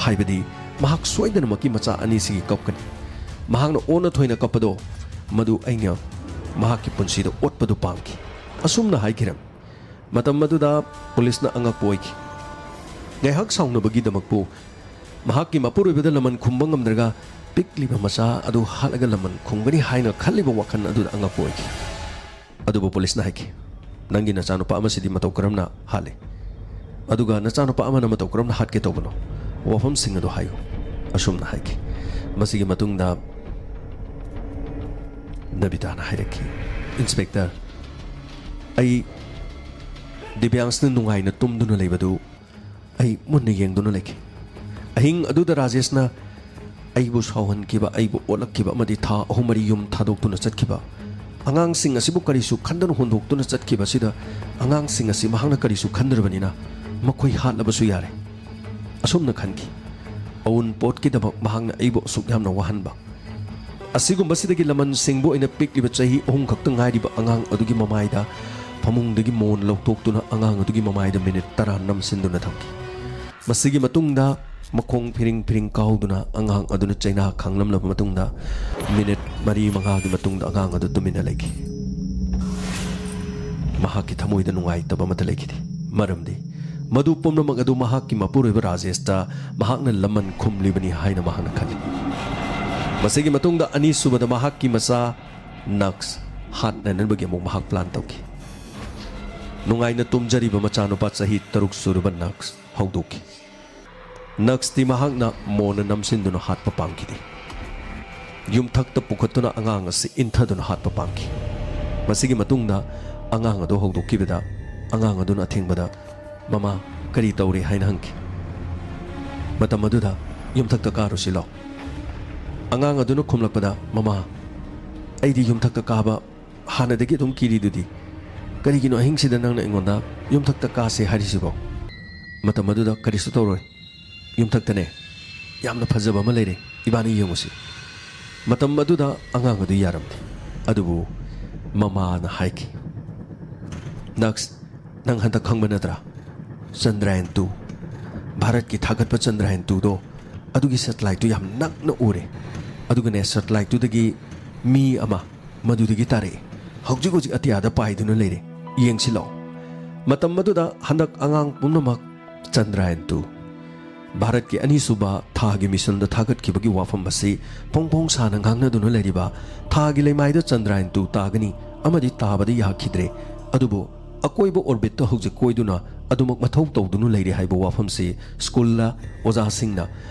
ꯍꯥꯏꯕꯗꯤ ꯃꯍꯥꯛ ꯁꯣꯏꯗꯅꯃꯛꯀꯤ ꯃꯆꯥ ꯑꯅꯤꯁꯤꯒꯤ ꯀꯞꯀꯅꯤ꯫ ꯃꯍꯥꯛꯅ ꯑꯣꯟꯅ ꯊꯣꯏꯅ ꯀꯞꯄꯗꯣ, ꯃꯗꯨ ꯑꯩꯅ ꯃꯍꯥꯛꯀꯤ ꯄꯨꯟꯁꯤꯗ ꯑꯣꯠꯄꯗꯨ ꯄꯥꯝꯈꯤ", ꯑꯁꯨꯝꯅ ꯍꯥꯏꯈꯤꯔꯝꯃꯤ꯫ ꯃꯇꯝ ꯑꯗꯨꯗ ꯄꯨꯂꯤꯁꯅ ꯑꯉꯛꯄ ꯑꯣꯏꯈꯤ꯫ ꯉꯥꯏꯍꯥꯛ ꯁꯥꯎꯅꯕꯒꯤꯗꯃꯛꯄꯨ ꯃꯍꯥꯛꯀꯤ ꯃꯄꯨꯔꯣꯏꯕꯗ ꯂꯃꯟ ꯈꯨꯝꯕ ꯉꯝꯗ꯭ꯔꯒ ꯄꯤꯛꯂꯤꯕ ꯃꯆꯥ ꯑꯗꯨ ꯍꯥꯠꯂꯒ ꯂꯃꯟ ꯈꯨꯝꯒꯅꯤ ꯍꯥꯏꯅ ꯈꯜꯂꯤꯕ ꯋꯥꯈꯜ ꯑꯗꯨꯗ ꯑꯉꯛꯄ ꯑꯣꯏꯈꯤ꯫ ꯑꯗꯨꯕꯨ ꯄꯨꯂꯤꯁꯅ ꯍꯥꯏꯈꯤ, "ꯅꯪꯒꯤ ꯅꯆꯥꯅꯨꯄꯥ ꯑꯃꯁꯤꯗꯤ ꯃꯇꯧ ꯀꯔꯝꯅ ꯍꯥꯠꯂꯤ? ꯑꯗꯨꯒ ꯅꯆꯥꯅꯨꯄꯥ ꯑꯃꯅ ꯃꯇꯧ ꯀꯔꯝꯅ ꯍꯥꯠꯀꯦ ꯇꯧꯕꯅꯣ? ꯋꯥꯐꯝꯁꯤꯡ ꯑꯗꯨ ꯍꯥꯏꯌꯨ," ꯑꯁꯨꯝꯅ ꯍꯥꯏꯈꯤ꯫ ꯃꯁꯤꯒꯤ ꯃꯇꯨꯡꯗ ꯅꯕꯤꯇꯥꯅ ꯍꯥꯏꯔꯛꯈꯤ, "ꯏꯟꯁꯄꯦꯛꯇꯔ, ꯑꯩ ꯗꯤꯕ꯭ꯌꯥꯟꯁꯅ ꯅꯨꯡꯉꯥꯏꯅ ꯇꯨꯝꯗꯨꯅ ꯂꯩꯕꯗꯨ ꯑꯩ ꯃꯨꯟꯅ ꯌꯦꯡꯗꯨꯅ ꯂꯩꯈꯤ꯫ ꯑꯍꯤꯡ ꯑꯗꯨꯗ ꯔꯥꯖꯦꯁꯅ ꯑꯩꯕꯨ ꯁꯥꯎꯍꯟꯈꯤꯕ, ꯑꯩꯕꯨ ꯑꯣꯠꯂꯛꯈꯤꯕ ꯑꯃꯗꯤ ꯊꯥ ꯑꯍꯨꯝ ꯃꯔꯤ ꯌꯨꯝ ꯊꯥꯗꯣꯛꯇꯨꯅ ꯆꯠꯈꯤꯕ, ꯑꯉꯥꯡꯁꯤꯡ ꯑꯁꯤꯕꯨ ꯀꯔꯤꯁꯨ ꯈꯟꯗꯅ ꯍꯨꯟꯗꯣꯛꯇꯨꯅ ꯆꯠꯈꯤꯕ ꯑꯁꯤꯗ ꯑꯉꯥꯡꯁꯤꯡ ꯑꯁꯤ ꯃꯍꯥꯛꯅ ꯀꯔꯤꯁꯨ ꯈꯟꯗ꯭ꯔꯕꯅꯤꯅ ꯃꯈꯣꯏ ꯍꯥꯠꯂꯕꯁꯨ ꯌꯥꯔꯦ," ꯑꯁꯨꯝꯅ ꯈꯟꯈꯤ꯫ ꯑꯎꯟꯄꯣꯠꯀꯤꯗꯃꯛ ꯃꯍꯥꯛꯅ ꯑꯩꯕꯨ ꯑꯁꯨꯛ ꯌꯥꯝꯅ ꯋꯥꯍꯟꯕ, ꯑꯁꯤꯒꯨꯝꯕꯁꯤꯗꯒꯤ ꯂꯃꯟꯁꯤꯡꯕꯨ ꯑꯣꯏꯅ ꯄꯤꯛꯂꯤꯕ ꯆꯍꯤ ꯑꯍꯨꯝ ꯈꯛꯇ ꯉꯥꯏꯔꯤꯕ ꯑꯉꯥꯡ ꯑꯗꯨꯒꯤ ꯃꯃꯥꯏꯗ ꯐꯃꯨꯡꯗꯒꯤ ꯃꯣꯟ ꯂꯧꯊꯣꯛꯇꯨꯅ ꯑꯉꯥꯡ ꯑꯗꯨꯒꯤ ꯃꯃꯥꯏꯗ ꯃꯤꯅꯤꯠ ꯇꯔꯥ ꯅꯝꯁꯤꯟꯗꯨꯅ ꯊꯝꯈꯤ꯫ ꯃꯁꯤꯒꯤ ꯃꯇꯨꯡꯗ ꯃꯈꯣꯡ ꯐꯤꯔꯤꯡ ꯐꯤꯔꯤꯡ ꯀꯥꯎꯗꯨꯅ ꯑꯉꯥꯡ ꯑꯗꯨꯅ ꯆꯩꯅꯥ ꯈꯥꯡꯂꯝꯂꯕ ꯃꯇꯨꯡꯗ ꯃꯤꯅꯤꯠ ꯃꯔꯤ ꯃꯉꯥꯒꯤ ꯃꯇꯨꯡꯗ ꯑꯉꯥꯡ ꯑꯗꯨ ꯇꯨꯃꯤꯟꯅ ꯂꯩꯈꯤ꯫ ꯃꯍꯥꯛꯀꯤ ꯊꯃꯣꯏꯗ ꯅꯨꯡꯉꯥꯏꯇꯕ ꯑꯃꯠꯇ ꯂꯩꯈꯤꯗꯦ, ꯃꯔꯝꯗꯤ ꯃꯗꯨ ꯄꯨꯝꯅꯃꯛ ꯑꯗꯨ ꯃꯍꯥꯛꯀꯤ ꯃꯄꯨꯔꯣꯏꯕ ꯔꯥꯖꯦꯁꯇ ꯃꯍꯥꯛꯅ ꯂꯃꯟ ꯈꯨꯝꯂꯤꯕꯅꯤ ꯍꯥꯏꯅ ꯃꯍꯥꯛꯅ ꯈꯜꯂꯤ꯫ ꯃꯁꯤꯒꯤ ꯃꯇꯨꯡꯗ ꯑꯅꯤꯁꯨꯕꯗ ꯃꯍꯥꯛꯀꯤ ꯃꯆꯥ ꯅꯛꯁ ꯍꯥꯠꯅꯅꯕꯒꯤ ꯑꯃꯨꯛ ꯃꯍꯥꯛ ꯄ꯭ꯂꯥꯟ ꯇꯧꯈꯤ꯫ ꯅꯨꯡꯉꯥꯏꯅ ꯇꯨꯝꯖꯔꯤꯕ ꯃꯆꯥꯅꯨꯄꯥ ꯆꯍꯤ ꯇꯔꯨꯛ ꯁꯨꯔꯕ ꯅꯛꯁ ꯍꯧꯗꯣꯛꯈꯤ꯫ ꯅꯛꯁꯇꯤ ꯃꯍꯥꯛꯅ ꯃꯣꯟꯅ ꯅꯝꯁꯤꯟꯗꯨꯅ ꯍꯥꯠꯄ ꯄꯥꯝꯈꯤꯗꯦ꯫ ꯌꯨꯝꯊꯛꯇ ꯄꯨꯈꯠꯇꯨꯅ ꯑꯉꯥꯡ ꯑꯁꯤ ꯏꯟꯊꯗꯨꯅ ꯍꯥꯠꯄ ꯄꯥꯝꯈꯤ꯫ ꯃꯁꯤꯒꯤ ꯃꯇꯨꯡꯗ ꯑꯉꯥꯡ ꯑꯗꯨ ꯍꯧꯗꯣꯛꯈꯤꯕꯗ ꯑꯉꯥꯡ ꯑꯗꯨꯅ ꯑꯊꯦꯡꯕꯗ, "ꯃꯃꯥ, ꯀꯔꯤ ꯇꯧꯔꯦ?" ꯍꯥꯏꯅ ꯍꯪꯈꯤ꯫ ꯃꯇꯝ ꯑꯗꯨꯗ, "ꯌꯨꯝꯊꯛꯇ ꯀꯥꯔꯨꯁꯤ ꯂꯥꯎ꯫" ꯑꯉꯥꯡ ꯑꯗꯨꯅ ꯈꯨꯝꯂꯛꯄꯗ, "ꯃꯃꯥ, ꯑꯩꯗꯤ ꯌꯨꯝꯊꯛꯇ ꯀꯥꯕ ꯍꯥꯟꯅꯗꯒꯤ ꯑꯗꯨꯝ ꯀꯤꯔꯤꯗꯨꯗꯤ꯫ ꯀꯔꯤꯒꯤꯅꯣ ꯑꯍꯤꯡꯁꯤꯗ ꯅꯪꯅ ꯑꯩꯉꯣꯟꯗ ꯌꯨꯝꯊꯛꯇ ꯀꯥꯁꯦ ꯍꯥꯏꯔꯤꯁꯤꯕꯣ?" ꯃꯇꯝ ꯑꯗꯨꯗ, "ꯀꯔꯤꯁꯨ ꯇꯧꯔꯣꯏ꯫ ꯌꯨꯝꯊꯛꯇꯅꯦ, ꯌꯥꯝꯅ ꯐꯖꯕ ꯑꯃ ꯂꯩꯔꯦ꯫ ꯏꯕꯥꯅꯤ ꯌꯦꯡꯉꯨꯁꯤ꯫" ꯃꯇꯝ ꯑꯗꯨꯗ ꯑꯉꯥꯡ ꯑꯗꯨ ꯌꯥꯔꯝꯗꯦ꯫ ꯑꯗꯨꯕꯨ ꯃꯃꯥꯅ ꯍꯥꯏꯈꯤ, "ꯅꯛꯁ, ꯅꯪ ꯍꯟꯗꯛ ꯈꯪꯕ ꯅꯠꯇ꯭ꯔꯥ? ꯆꯟꯗ꯭ꯔꯌꯥꯟ ꯇꯨ, ꯚꯥꯔꯠꯀꯤ ꯊꯥꯒꯠꯄ ꯆꯟꯗ꯭ꯔꯌꯥꯟ ꯇꯨꯗꯣ, ꯑꯗꯨꯒꯤ ꯁꯦꯇꯦꯂꯥꯏꯠꯇꯨ ꯌꯥꯝ ꯅꯛꯅ ꯎꯔꯦ꯫ ꯑꯗꯨꯒꯅꯦ, ꯁꯦꯇꯦꯂꯥꯏꯠꯇꯨꯗꯒꯤ ꯃꯤ ꯑꯃ ꯃꯗꯨꯗꯒꯤ ꯇꯥꯔꯛꯏ꯫ ꯍꯧꯖꯤꯛ ꯍꯧꯖꯤꯛ ꯑꯇꯤꯌꯥꯗ ꯄꯥꯏꯗꯨꯅ ꯂꯩꯔꯦ꯫ ꯌꯦꯡꯁꯤ ꯂꯥꯛꯑꯣ꯫" ꯃꯇꯝ ꯑꯗꯨꯗ ꯍꯟꯗꯛ ꯑꯉꯥꯡ ꯄꯨꯝꯅꯃꯛ ꯆꯟꯗ꯭ꯔꯌꯥꯟ ꯇꯨ꯫ ꯚꯥꯔꯠꯀꯤ ꯑꯅꯤꯁꯨꯕ ꯊꯥꯒꯤ ꯃꯤꯁꯟꯗ ꯊꯥꯒꯠꯈꯤꯕꯒꯤ ꯋꯥꯐꯝ ꯑꯁꯤ ꯐꯣꯡ ꯐꯣꯡ ꯁꯥꯅ ꯉꯥꯡꯅꯗꯨꯅ ꯂꯩꯔꯤꯕ ꯊꯥꯒꯤ ꯂꯩꯃꯥꯏꯗ ꯆꯟꯗ꯭ꯔꯌꯥꯟ ꯇꯨ ꯇꯥꯒꯅꯤ ꯑꯃꯗꯤ ꯇꯥꯕꯗ ꯌꯥꯈꯤꯗ꯭ꯔꯦ꯫ ꯑꯗꯨꯕꯨ ꯑꯀꯣꯏꯕ orbitꯇ ꯍꯧꯖꯤꯛ ꯀꯣꯏꯗꯨꯅ ꯑꯗꯨꯃꯛ ꯃꯊꯧ ꯇꯧꯗꯨꯅ ꯂꯩꯔꯤ ꯍꯥꯏꯕ ꯋꯥꯐꯝꯁꯤ ꯁ꯭ꯀꯨꯜꯗ ꯑꯣꯖꯥꯁꯤꯡꯅ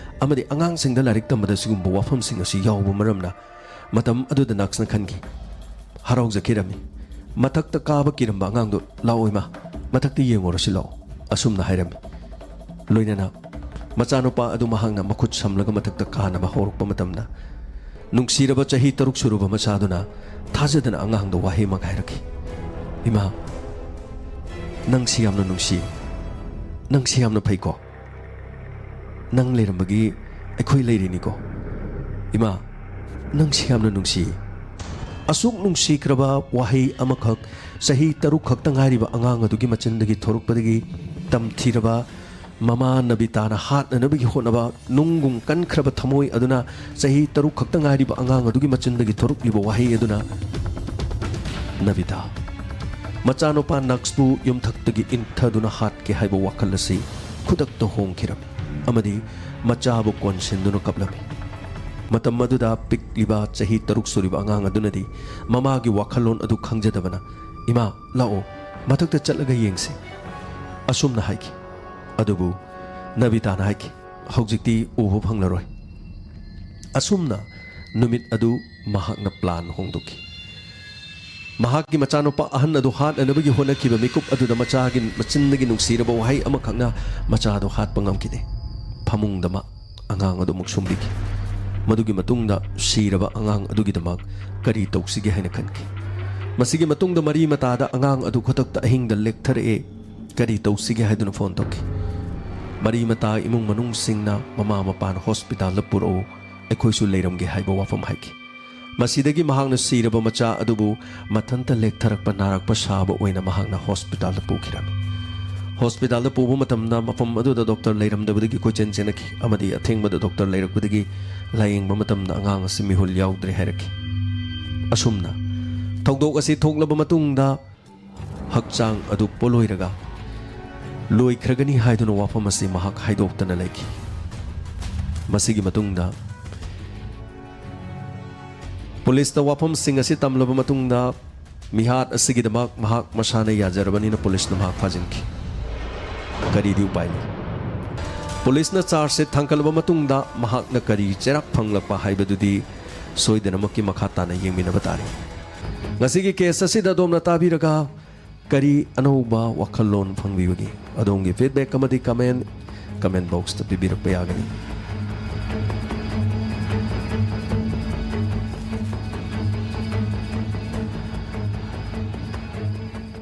ꯑꯃꯗꯤ ꯑꯉꯥꯡꯁꯤꯡꯗ ꯂꯥꯏꯔꯤꯛ ꯇꯝꯕꯗ ꯁꯤꯒꯨꯝꯕ ꯋꯥꯐꯝꯁꯤꯡ ꯑꯁꯤ ꯌꯥꯎꯕ ꯃꯔꯝꯅ ꯃꯇꯝ ꯑꯗꯨꯗ ꯅꯛꯁꯅ ꯈꯟꯈꯤ꯫ ꯍꯔꯥꯎꯖꯈꯤꯔꯝꯃꯤ꯫ ꯃꯊꯛꯇ ꯀꯥꯕ ꯀꯤꯔꯝꯕ ꯑꯉꯥꯡꯗꯨ, "ꯂꯥꯛꯑꯣ ꯏꯃꯥ, ꯃꯊꯛꯇ ꯌꯦꯡꯉꯨꯔꯁꯤ ꯂꯥꯛꯑꯣ," ꯑꯁꯨꯝꯅ ꯍꯥꯏꯔꯝꯃꯤ꯫ ꯂꯣꯏꯅꯅ ꯃꯆꯥꯅꯨꯄꯥ ꯑꯗꯨ ꯃꯍꯥꯛꯅ ꯃꯈꯨꯠ ꯁꯝꯂꯒ ꯃꯊꯛꯇ ꯀꯥꯅꯕ ꯍꯧꯔꯛꯄ ꯃꯇꯝꯗ, ꯅꯨꯡꯁꯤꯔꯕ ꯆꯍꯤ ꯇꯔꯨꯛ ꯁꯨꯔꯕ ꯃꯆꯥꯗꯨꯅ ꯊꯥꯖꯗꯅ ꯑꯉꯥꯡꯗ ꯋꯥꯍꯩ ꯑꯃ ꯍꯥꯏꯔꯛꯈꯤ, "ꯏꯃꯥ, ꯅꯪꯁꯤ ꯌꯥꯝꯅ ꯅꯨꯡꯁꯤ, ꯅꯪꯁꯤ ꯌꯥꯝꯅ ꯐꯩꯀꯣ꯫ ꯅꯪ ꯂꯩꯔꯝꯕꯒꯤ ꯑꯩꯈꯣꯏ ꯂꯩꯔꯤꯅꯤꯀꯣ꯫ ꯏꯃꯥ, ꯅꯪꯁꯤ ꯌꯥꯝꯅ ꯅꯨꯡꯁꯤ꯫" ꯑꯁꯨꯛ ꯅꯨꯡꯁꯤꯈ꯭ꯔꯕ ꯋꯥꯍꯩ ꯑꯃꯈꯛ ꯆꯍꯤ ꯇꯔꯨꯛ ꯈꯛꯇ ꯉꯥꯏꯔꯤꯕ ꯑꯉꯥꯡ ꯑꯗꯨꯒꯤ ꯃꯆꯤꯟꯗꯒꯤ ꯊꯣꯔꯛꯄꯗꯒꯤ ꯇꯝꯊꯤꯔꯕ ꯃꯃꯥ ꯅꯕꯤꯇꯥꯅ ꯍꯥꯠꯅꯅꯕꯒꯤ ꯍꯣꯠꯅꯕ ꯅꯨꯡꯒꯨꯝ ꯀꯟꯈ꯭ꯔꯕ ꯊꯃꯣꯏ ꯑꯗꯨꯅ ꯆꯍꯤ ꯇꯔꯨꯛ ꯈꯛꯇ ꯉꯥꯏꯔꯤꯕ ꯑꯉꯥꯡ ꯑꯗꯨꯒꯤ ꯃꯆꯤꯟꯗꯒꯤ ꯊꯣꯔꯛꯂꯤꯕ ꯋꯥꯍꯩ ꯑꯗꯨꯅ, "ꯅꯕꯤꯇꯥ, ꯃꯆꯥꯅꯨꯄꯥ ꯅꯛꯁꯄꯨ ꯌꯨꯝꯊꯛꯇꯒꯤ ꯏꯟꯊꯗꯨꯅ ꯍꯥꯠꯀꯦ" ꯍꯥꯏꯕ ꯋꯥꯈꯜ ꯑꯁꯤ ꯈꯨꯗꯛꯇ ꯍꯣꯡꯈꯤꯔꯝꯃꯤ ꯑꯃꯗꯤ ꯃꯆꯥꯕꯨ ꯀꯣꯟꯁꯤꯟꯗꯨꯅ ꯀꯞꯂꯝꯃꯤ꯫ ꯃꯇꯝ ꯑꯗꯨꯗ ꯄꯤꯛꯂꯤꯕ ꯆꯍꯤ ꯇꯔꯨꯛ ꯁꯨꯔꯤꯕ ꯑꯉꯥꯡ ꯑꯗꯨꯅꯗꯤ ꯃꯃꯥꯒꯤ ꯋꯥꯈꯜꯂꯣꯟ ꯑꯗꯨ ꯈꯪꯖꯗꯕꯅ, "ꯏꯃꯥ, ꯂꯥꯛꯑꯣ, ꯃꯊꯛꯇ ꯆꯠꯂꯒ ꯌꯦꯡꯁꯤ," ꯑꯁꯨꯝꯅ ꯍꯥꯏꯈꯤ꯫ ꯑꯗꯨꯕꯨ ꯅꯕꯤꯇꯥꯅ ꯍꯥꯏꯈꯤ, "ꯍꯧꯖꯤꯛꯇꯤ ꯎꯕ ꯐꯪꯂꯔꯣꯏ꯫" ꯑꯁꯨꯝꯅ ꯅꯨꯃꯤꯠ ꯑꯗꯨ ꯃꯍꯥꯛꯅ plan ꯍꯣꯡꯗꯣꯛꯈꯤ꯫ ꯃꯍꯥꯛꯀꯤ ꯃꯆꯥꯅꯨꯄꯥ ꯑꯍꯟ ꯑꯗꯨ ꯍꯥꯠꯅꯅꯕꯒꯤ ꯍꯣꯠꯅꯈꯤꯕ ꯃꯤꯀꯨꯞ ꯑꯗꯨꯗ ꯃꯆꯥꯒꯤ ꯃꯆꯤꯟꯗꯒꯤ ꯅꯨꯡꯁꯤꯔꯕ ꯋꯥꯍꯩ ꯑꯃꯈꯛꯅ ꯃꯆꯥꯗꯨ ꯍꯥꯠꯄ ꯉꯝꯈꯤꯗꯦ꯫ ꯐꯃꯨꯡꯗ ꯃꯥ ꯑꯉꯥꯡ ꯑꯗꯨꯃꯛ ꯁꯨꯝꯕꯤꯈꯤ꯫ ꯃꯗꯨꯒꯤ ꯃꯇꯨꯡꯗ ꯁꯤꯔꯕ ꯑꯉꯥꯡ ꯑꯗꯨꯒꯤꯗꯃꯛ ꯀꯔꯤ ꯇꯧꯁꯤꯒꯦ ꯍꯥꯏꯅ ꯈꯟꯈꯤ꯫ ꯃꯁꯤꯒꯤ ꯃꯇꯨꯡꯗ ꯃꯔꯤ ꯃꯇꯥꯗ ꯑꯉꯥꯡ ꯑꯗꯨ ꯈꯨꯗꯛꯇ ꯑꯍꯤꯡꯗ ꯂꯦꯛꯊꯔꯛꯑꯦ꯫ "ꯀꯔꯤ ꯇꯧꯁꯤꯒꯦ?" ꯍꯥꯏꯗꯨꯅ phone ꯇꯧꯈꯤ꯫ ꯃꯔꯤ ꯃꯇꯥ ꯏꯃꯨꯡ ꯃꯅꯨꯡꯁꯤꯡꯅ ꯃꯃꯥ ꯃꯄꯥꯅ hospitalꯗ ꯄꯨꯔꯛꯎ, ꯑꯩꯈꯣꯏꯁꯨ ꯂꯩꯔꯝꯒꯦ ꯍꯥꯏꯕ ꯋꯥꯐꯝ ꯍꯥꯏꯈꯤ꯫ ꯃꯁꯤꯗꯒꯤ ꯃꯍꯥꯛꯅ ꯁꯤꯔꯕ ꯃꯆꯥ ꯑꯗꯨꯕꯨ ꯃꯊꯟꯇ ꯂꯦꯛꯊꯔꯛꯄ ꯅꯥꯔꯛꯄ ꯁꯥꯕ ꯑꯣꯏꯅ ꯃꯍꯥꯛꯅ hospitalꯗ ꯄꯨꯈꯤꯔꯝꯃꯤ꯫ Hospitalꯗ ꯄꯨꯕ ꯃꯇꯝꯗ ꯃꯐꯝ ꯑꯗꯨꯗ doctor ꯂꯩꯔꯝꯗꯕꯗꯒꯤ ꯀꯣꯏꯆꯦꯟ ꯆꯦꯟꯅꯈꯤ ꯑꯃꯗꯤ ꯑꯊꯦꯡꯕꯗ doctor ꯂꯩꯔꯛꯄꯗꯒꯤ ꯂꯥꯌꯦꯡꯕ ꯃꯇꯝꯗ ꯑꯉꯥꯡ ꯑꯁꯤ ꯃꯤꯍꯨꯜ ꯌꯥꯎꯗ꯭ꯔꯦ ꯍꯥꯏꯔꯛꯈꯤ꯫ ꯑꯁꯨꯝꯅ ꯊꯧꯗꯣꯛ ꯑꯁꯤ ꯊꯣꯛꯂꯕ ꯃꯇꯨꯡꯗ ꯍꯛꯆꯥꯡ ꯑꯗꯨ ꯄꯣꯠꯂꯣꯏꯔꯒ ꯂꯣꯏꯈ꯭ꯔꯒꯅꯤ ꯍꯥꯏꯗꯨꯅ ꯋꯥꯐꯝ ꯑꯁꯤ ꯃꯍꯥꯛ ꯍꯥꯏꯗꯣꯛꯇꯅ ꯂꯩꯈꯤ꯫ ꯃꯁꯤꯒꯤ ꯃꯇꯨꯡꯗ ꯄꯨꯂꯤꯁꯇ ꯋꯥꯐꯝꯁꯤꯡ ꯑꯁꯤ ꯇꯝꯂꯕ ꯃꯇꯨꯡꯗ, ꯃꯤꯍꯥꯠ ꯑꯁꯤꯒꯤꯗꯃꯛ ꯃꯍꯥꯛ ꯃꯁꯥꯅ ꯌꯥꯖꯔꯕꯅꯤꯅ ꯄꯨꯂꯤꯁꯅ ꯃꯍꯥꯛ ꯐꯥꯖꯤꯟꯈꯤ꯫ ꯀꯔꯤꯗꯤ ꯎꯄꯥꯏ ꯂꯩ? ꯄꯨꯂꯤꯁꯅ ꯆꯥꯔꯖ ꯁꯤꯠ ꯊꯥꯡꯒꯠꯂꯕ ꯃꯇꯨꯡꯗ ꯃꯍꯥꯛꯅ ꯀꯔꯤ ꯆꯩꯔꯥꯛ ꯐꯪꯂꯛꯄ ꯍꯥꯏꯕꯗꯨꯗꯤ ꯁꯣꯏꯗꯅꯃꯛꯀꯤ ꯃꯈꯥ ꯇꯥꯅ ꯌꯦꯡꯃꯤꯟꯅꯕ ꯇꯥꯔꯤ꯫ ꯉꯁꯤꯒꯤ ꯀꯦꯁ ꯑꯁꯤꯗ ꯑꯗꯣꯝꯅ ꯇꯥꯕꯤꯔꯒ ꯀꯔꯤ ꯑꯅꯧꯕ ꯋꯥꯈꯜꯂꯣꯟ ꯐꯪꯕꯤꯕꯒꯦ? ꯑꯗꯣꯝꯒꯤ ꯐꯤꯗꯕꯦꯛ ꯑꯃꯗꯤ ꯀꯃꯦꯟ, ꯀꯃꯦꯟ ꯕꯣꯛꯁꯇ ꯄꯤꯕꯤꯔꯛꯄ ꯌꯥꯒꯅꯤ꯫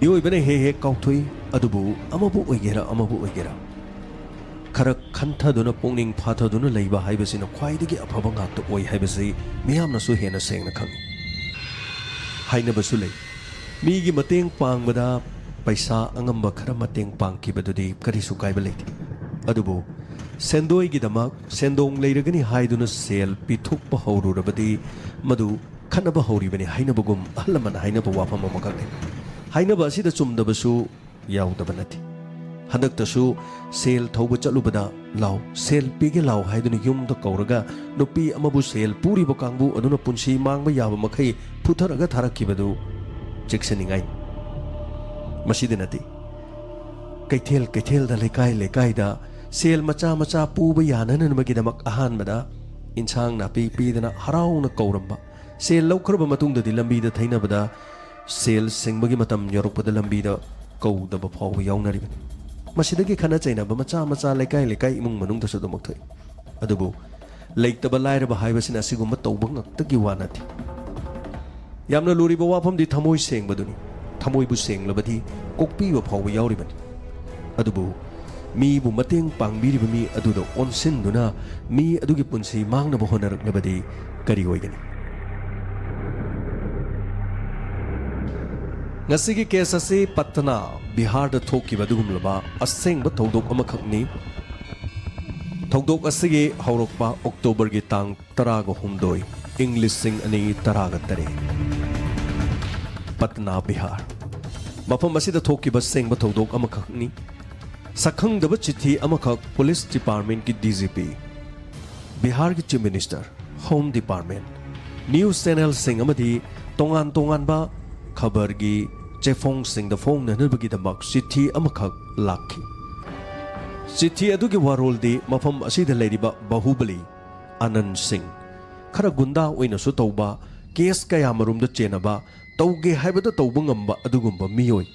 ꯃꯤꯑꯣꯏꯕꯅ ꯍꯦꯛ ꯍꯦꯛ ꯀꯥꯎꯊꯣꯛꯏ, ꯑꯗꯨꯕꯨ ꯑꯃꯕꯨ ꯑꯣꯏꯒꯦꯔꯥ ꯑꯃꯕꯨ ꯑꯣꯏꯒꯦꯔꯥ, ꯈꯔ ꯈꯟꯊꯗꯨꯅ, ꯄꯨꯛꯅꯤꯡ ꯐꯥꯊꯗꯨꯅ ꯂꯩꯕ ꯍꯥꯏꯕꯁꯤꯅ ꯈ꯭ꯋꯥꯏꯗꯒꯤ ꯑꯐꯕ ꯉꯥꯛꯇ ꯑꯣꯏ ꯍꯥꯏꯕꯁꯤ ꯃꯤꯌꯥꯝꯅꯁꯨ ꯍꯦꯟꯅ ꯁꯦꯡꯅ ꯈꯪꯏ꯫ ꯍꯥꯏꯅꯕꯁꯨ ꯂꯩ, ꯃꯤꯒꯤ ꯃꯇꯦꯡ ꯄꯥꯡꯕꯗ ꯄꯩꯁꯥ ꯑꯉꯝꯕ ꯈꯔ ꯃꯇꯦꯡ ꯄꯥꯡꯈꯤꯕꯗꯨꯗꯤ ꯀꯔꯤꯁꯨ ꯀꯥꯏꯕ ꯂꯩꯇꯦ꯫ ꯑꯗꯨꯕꯨ ꯁꯦꯟꯗꯣꯏꯒꯤꯗꯃꯛ ꯁꯦꯟꯗꯣꯡ ꯂꯩꯔꯒꯅꯤ ꯍꯥꯏꯗꯨꯅ ꯁꯦꯜ ꯄꯤꯊꯣꯛꯄ ꯍꯧꯔꯨꯔꯕꯗꯤ ꯃꯗꯨ ꯈꯠꯅꯕ ꯍꯧꯔꯤꯕꯅꯤ ꯍꯥꯏꯅꯕꯒꯨꯝ ꯑꯍꯜ ꯂꯃꯟ ꯍꯥꯏꯅꯕ ꯋꯥꯐꯝ ꯑꯃꯈꯛ ꯂꯩ꯫ ꯍꯥꯏꯅꯕ ꯑꯁꯤꯗ ꯆꯨꯝꯗꯕꯁꯨ ꯌꯥꯎꯗꯕ ꯅꯠꯇꯦ꯫ ꯍꯟꯗꯛꯇꯁꯨ ꯁꯦꯜ ꯊꯧꯕ ꯆꯠꯂꯨꯕꯗ, "ꯂꯥꯎ, ꯁꯦꯜ ꯄꯤꯒꯦ ꯂꯥꯎ" ꯍꯥꯏꯗꯨꯅ ꯌꯨꯝꯗ ꯀꯧꯔꯒ ꯅꯨꯄꯤ ꯑꯃꯕꯨ ꯁꯦꯜ ꯄꯨꯔꯤꯕ ꯀꯥꯡꯕꯨ ꯑꯗꯨꯅ ꯄꯨꯟꯁꯤ ꯃꯥꯡꯕ ꯌꯥꯕ ꯃꯈꯩ ꯐꯨꯊꯔꯒ ꯊꯥꯔꯛꯈꯤꯕꯗꯨ ꯆꯦꯛꯁꯤꯟꯅꯤꯡꯉꯥꯏꯅꯤ꯫ ꯃꯁꯤꯗ ꯅꯠꯇꯦ, ꯀꯩꯊꯦꯜ ꯀꯩꯊꯦꯜꯗ, ꯂꯩꯀꯥꯏ ꯂꯩꯀꯥꯏꯗ ꯁꯦꯜ ꯃꯆꯥ ꯃꯆꯥ ꯄꯨꯕ ꯌꯥꯅꯅꯕꯒꯤꯗꯃꯛ ꯑꯍꯥꯟꯕꯗ ꯏꯟꯁꯥꯡ ꯅꯥꯄꯤ ꯄꯤꯗꯅ ꯍꯔꯥꯎꯅ ꯀꯧꯔꯝꯕ, ꯁꯦꯜ ꯂꯧꯈ꯭ꯔꯕ ꯃꯇꯨꯡꯗꯗꯤ ꯂꯝꯕꯤꯗ ꯊꯩꯅꯕꯗ ꯁꯦꯜ ꯁꯤꯡꯕꯒꯤ ꯃꯇꯝ ꯌꯧꯔꯛꯄꯗ ꯂꯝꯕꯤꯗ ꯀꯧꯗꯕ ꯐꯥꯎꯕ ꯌꯥꯎꯅꯔꯤꯕꯅꯤ꯫ ꯃꯁꯤꯗꯒꯤ ꯈꯠꯅ ꯆꯩꯅꯕ ꯃꯆꯥ ꯃꯆꯥ ꯂꯩꯀꯥꯏ ꯂꯩꯀꯥꯏ, ꯏꯃꯨꯡ ꯃꯅꯨꯡꯗꯁꯨ ꯑꯗꯨꯃꯛ ꯊꯣꯛꯏ꯫ ꯑꯗꯨꯕꯨ ꯂꯩꯇꯕ ꯂꯥꯏꯔꯕ ꯍꯥꯏꯕꯁꯤꯅ ꯑꯁꯤꯒꯨꯝꯕ ꯇꯧꯕ ꯉꯛꯇꯒꯤ ꯋꯥ ꯅꯠꯇꯦ꯫ ꯌꯥꯝꯅ ꯂꯨꯔꯤꯕ ꯋꯥꯐꯝꯗꯤ ꯊꯃꯣꯏ ꯁꯦꯡꯕꯗꯨꯅꯤ꯫ ꯊꯃꯣꯏꯕꯨ ꯁꯦꯡꯂꯕꯗꯤ ꯀꯣꯛꯄꯤꯕ ꯐꯥꯎꯕ ꯌꯥꯎꯔꯤꯕꯅꯤ꯫ ꯑꯗꯨꯕꯨ ꯃꯤꯕꯨ ꯃꯇꯦꯡ ꯄꯥꯡꯕꯤꯔꯤꯕ ꯃꯤ ꯑꯗꯨꯗ ꯑꯣꯟꯁꯤꯟꯗꯨꯅ ꯃꯤ ꯑꯗꯨꯒꯤ ꯄꯨꯟꯁꯤ ꯃꯥꯡꯅꯕ ꯍꯣꯠꯅꯔꯛꯂꯕꯗꯤ ꯀꯔꯤ ꯑꯣꯏꯒꯅꯤ? ꯉꯁꯤꯒꯤ ꯀꯦꯁ ꯑꯁꯤ ꯄꯠꯅꯥ, ꯕꯤꯍꯥꯔꯗ ꯊꯣꯛꯈꯤꯕ ꯑꯗꯨꯒꯨꯝꯂꯕ ꯑꯁꯦꯡꯕ ꯊꯧꯗꯣꯛ ꯑꯃꯈꯛꯅꯤ꯫ ꯊꯧꯗꯣꯛ ꯑꯁꯤꯒꯤ ꯍꯧꯔꯛꯄ ꯑꯣꯛꯇꯣꯕꯔꯒꯤ ꯇꯥꯡ ꯇꯔꯥꯒ ꯍꯨꯝꯗꯣꯏ, ꯏꯪ ꯂꯤꯁꯤꯡ ꯑꯅꯤ ꯇꯔꯥꯒ ꯇꯔꯦꯠ, ꯄꯠꯅꯥ, ꯕꯤꯍꯥꯔ꯫ ꯃꯐꯝ ꯑꯁꯤꯗ ꯊꯣꯛꯈꯤꯕ ꯑꯁꯦꯡꯕ ꯊꯧꯗꯣꯛ ꯑꯃꯈꯛꯅꯤ꯫ ꯁꯛꯈꯪꯗꯕ ꯆꯤꯊꯤ ꯑꯃꯈꯛ ꯄꯨꯂꯤꯁ ꯗꯤꯄꯥꯔꯠꯃꯦꯟꯠꯀꯤ ꯗꯤ ꯖꯤ ꯄꯤ, ꯕꯤꯍꯥꯔꯒꯤ chief minister, home department, news ꯆꯦꯅꯦꯜꯁꯤꯡ ꯑꯃꯗꯤ ꯇꯣꯉꯥꯟ ꯇꯣꯉꯥꯟꯕ ꯈꯕꯔꯒꯤ ꯆꯦꯐꯣꯡꯁꯤꯡꯗ ꯐꯣꯡꯅꯅꯕꯒꯤꯗꯃꯛ ꯆꯤꯊꯤ ꯑꯃꯈꯛ ꯂꯥꯛꯈꯤ꯫ ꯆꯤꯊꯤ ꯑꯗꯨꯒꯤ ꯋꯥꯔꯣꯜꯗꯤ ꯃꯐꯝ ꯑꯁꯤꯗ ꯂꯩꯔꯤꯕ ꯕꯥꯍꯨꯕꯂꯤ ꯑꯅꯟ ꯁꯤꯡ, ꯈꯔ ꯒꯨꯟꯗꯥ ꯑꯣꯏꯅꯁꯨ ꯇꯧꯕ, ꯀꯦꯁ ꯀꯌꯥꯃꯔꯨꯝꯗ ꯆꯦꯟꯅꯕ, ꯇꯧꯒꯦ ꯍꯥꯏꯕꯗ ꯇꯧꯕ ꯉꯝꯕ ꯑꯗꯨꯒꯨꯝꯕ ꯃꯤꯑꯣꯏ,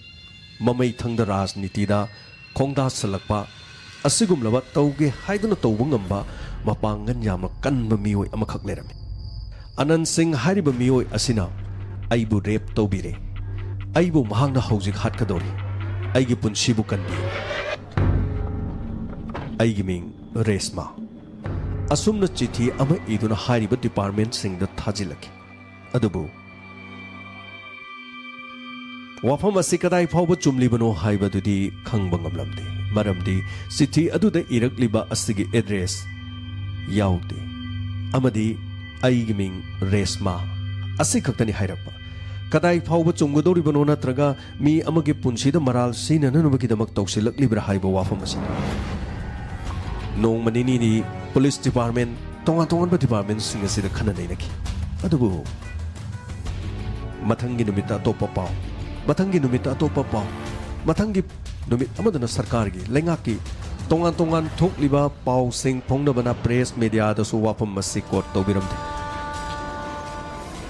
ꯃꯃꯩ ꯊꯪꯗ ꯔꯥꯖꯅꯤꯇꯤꯗ ꯈꯣꯡꯗꯥꯁꯜꯂꯛꯄ, ꯑꯁꯤꯒꯨꯝꯂꯕ ꯇꯧꯒꯦ ꯍꯥꯏꯗꯨꯅ ꯇꯧꯕ ꯉꯝꯕ ꯃꯄꯥꯡꯒꯜ ꯌꯥꯝꯅ ꯀꯟꯕ ꯃꯤꯑꯣꯏ ꯑꯃꯈꯛ ꯂꯩꯔꯝꯃꯤ꯫ ꯑꯅꯟ ꯁꯤꯡ ꯍꯥꯏꯔꯤꯕ ꯃꯤꯑꯣꯏ ꯑꯁꯤꯅ ꯑꯩꯕꯨ ꯔꯦꯞ ꯇꯧꯕꯤꯔꯦ꯫ ꯑꯩꯕꯨ ꯃꯍꯥꯛꯅ ꯍꯧꯖꯤꯛ ꯍꯥꯠꯀꯗꯧꯔꯤ꯫ ꯑꯩꯒꯤ ꯄꯨꯟꯁꯤꯕꯨ ꯀꯟꯕꯤꯌꯨ꯫ ꯑꯩꯒꯤ ꯃꯤꯡ ꯔꯦꯁꯃꯥ꯫ ꯑꯁꯨꯝꯅ ꯆꯤꯊꯤ ꯑꯃ ꯏꯗꯨꯅ ꯍꯥꯏꯔꯤꯕ ꯗꯤꯄꯥꯔꯠꯃꯦꯟꯠꯁꯤꯡꯗ ꯊꯥꯖꯤꯜꯂꯛꯈꯤ꯫ ꯑꯗꯨꯕꯨ ꯋꯥꯐꯝ ꯑꯁꯤ ꯀꯗꯥꯏ ꯐꯥꯎꯕ ꯆꯨꯝꯂꯤꯕꯅꯣ ꯍꯥꯏꯕꯗꯨꯗꯤ ꯈꯪꯕ ꯉꯝꯂꯝꯗꯦ, ꯃꯔꯝꯗꯤ ꯆꯤꯊꯤ ꯑꯗꯨꯗ ꯏꯔꯛꯂꯤꯕ ꯑꯁꯤꯒꯤ ꯑꯦꯗ꯭ꯔꯦꯁ ꯌꯥꯎꯗꯦ, ꯑꯃꯗꯤ "ꯑꯩꯒꯤ ꯃꯤꯡ ꯔꯦꯁꯃꯥ" ꯑꯁꯤꯈꯛꯇꯅꯤ ꯍꯥꯏꯔꯛꯄ꯫ ꯀꯗꯥꯏ ꯐꯥꯎꯕ ꯆꯨꯝꯒꯗꯧꯔꯤꯕꯅꯣ, ꯅꯠꯇ꯭ꯔꯒ ꯃꯤ ꯑꯃꯒꯤ ꯄꯨꯟꯁꯤꯗ ꯃꯔꯥꯜ ꯁꯤꯅꯅꯕꯒꯤꯗꯃꯛ ꯇꯧꯁꯤꯜꯂꯛꯂꯤꯕ꯭ꯔꯥ ꯍꯥꯏꯕ ꯋꯥꯐꯝ ꯑꯁꯤꯅꯤ꯫ ꯅꯣꯡꯃ ꯅꯤꯅꯤꯗꯤ ꯄꯨꯂꯤꯁ ꯗꯤꯄꯥꯔꯠꯃꯦꯟꯠ, ꯇꯣꯉꯥꯟ ꯇꯣꯉꯥꯟꯕ ꯗꯤꯄꯥꯔꯠꯃꯦꯟꯠꯁꯤꯡ ꯑꯁꯤꯗ ꯈꯟꯅ ꯅꯩꯅꯈꯤ꯫ ꯑꯗꯨꯕꯨ ꯃꯊꯪꯒꯤ ꯅꯨꯃꯤꯠꯇ ꯑꯇꯣꯞꯄ ꯄꯥꯎ, ꯃꯊꯪꯒꯤ ꯅꯨꯃꯤꯠꯇ ꯑꯇꯣꯞꯄ ꯄꯥꯎ, ꯃꯊꯪꯒꯤ ꯅꯨꯃꯤꯠ ꯑꯃꯗꯅ ꯁꯔꯀꯥꯔꯒꯤ, ꯂꯩꯉꯥꯛꯀꯤ ꯇꯣꯉꯥꯟ ꯇꯣꯉꯥꯟ ꯊꯣꯛꯂꯤꯕ ꯄꯥꯎꯁꯤꯡ ꯐꯣꯡꯅꯕꯅ ꯄ꯭ꯔꯦꯁ ꯃꯦꯗꯤꯌꯥꯗꯁꯨ ꯋꯥꯐꯝ ꯑꯁꯤ ꯀꯣꯠ ꯇꯧꯕꯤꯔꯝꯗꯦ꯫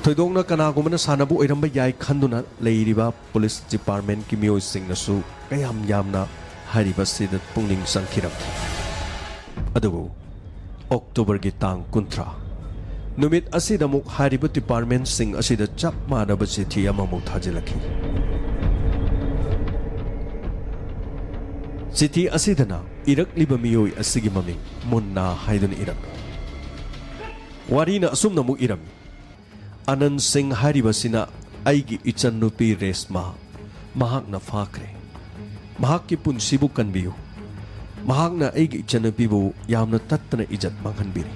ꯊꯣꯏꯗꯣꯛꯅ ꯀꯅꯥꯒꯨꯝꯕꯅ ꯁꯥꯟꯅꯕ ꯑꯣꯏꯔꯝꯕ ꯌꯥꯏ ꯈꯟꯗꯨꯅ ꯂꯩꯔꯤꯕ ꯄꯨꯂꯤꯁ ꯗꯤꯄꯥꯔꯠꯃꯦꯟꯠꯀꯤ ꯃꯤꯑꯣꯏꯁꯤꯡꯅꯁꯨ ꯀꯌꯥꯝ ꯌꯥꯝꯅ ꯍꯥꯏꯔꯤꯕꯁꯤꯗ ꯄꯨꯛꯅꯤꯡ ꯆꯪꯈꯤꯔꯝꯗꯦ꯫ ꯑꯗꯨꯕꯨ ꯑꯣꯛꯇꯣꯕꯔꯒꯤ ꯇꯥꯡ ꯀꯨꯟꯊ꯭ꯔꯥ ꯅꯨꯃꯤꯠ ꯑꯁꯤꯗ ꯑꯃꯨꯛ ꯍꯥꯏꯔꯤꯕ ꯗꯤꯄꯥꯔꯠꯃꯦꯟꯠꯁꯤꯡ ꯑꯁꯤꯗ ꯆꯞ ꯃꯥꯟꯅꯕ ꯆꯤꯊꯤ ꯑꯃꯃꯨꯛ ꯊꯥꯖꯤꯜꯂꯛꯈꯤ꯫ ꯆꯤꯊꯤ ꯑꯁꯤꯗꯅ ꯏꯔꯛꯂꯤꯕ ꯃꯤꯑꯣꯏ ꯑꯁꯤꯒꯤ ꯃꯃꯤꯡ ꯃꯨꯟꯅꯥ ꯍꯥꯏꯗꯨꯅ ꯏꯔꯝꯃꯤ꯫ ꯋꯥꯔꯤꯅ ꯑꯁꯨꯝꯅ ꯑꯃꯨꯛ ꯏꯔꯝꯃꯤ, "ꯑꯅꯟ ꯁꯤꯡ ꯍꯥꯏꯔꯤꯕꯁꯤꯅ ꯑꯩꯒꯤ ꯏꯆꯟꯅꯨꯄꯤ ꯔꯦꯁꯃꯥ, ꯃꯍꯥꯛꯅ ꯐꯥꯈ꯭ꯔꯦ꯫ ꯃꯍꯥꯛꯀꯤ ꯄꯨꯟꯁꯤꯕꯨ ꯀꯟꯕꯤꯌꯨ꯫ ꯃꯍꯥꯛꯅ ꯑꯩꯒꯤ ꯏꯆꯟꯅꯨꯄꯤꯕꯨ ꯌꯥꯝꯅ ꯇꯠꯇꯅ ꯏꯖꯠ ꯃꯥꯡꯍꯟꯕꯤꯔꯦ꯫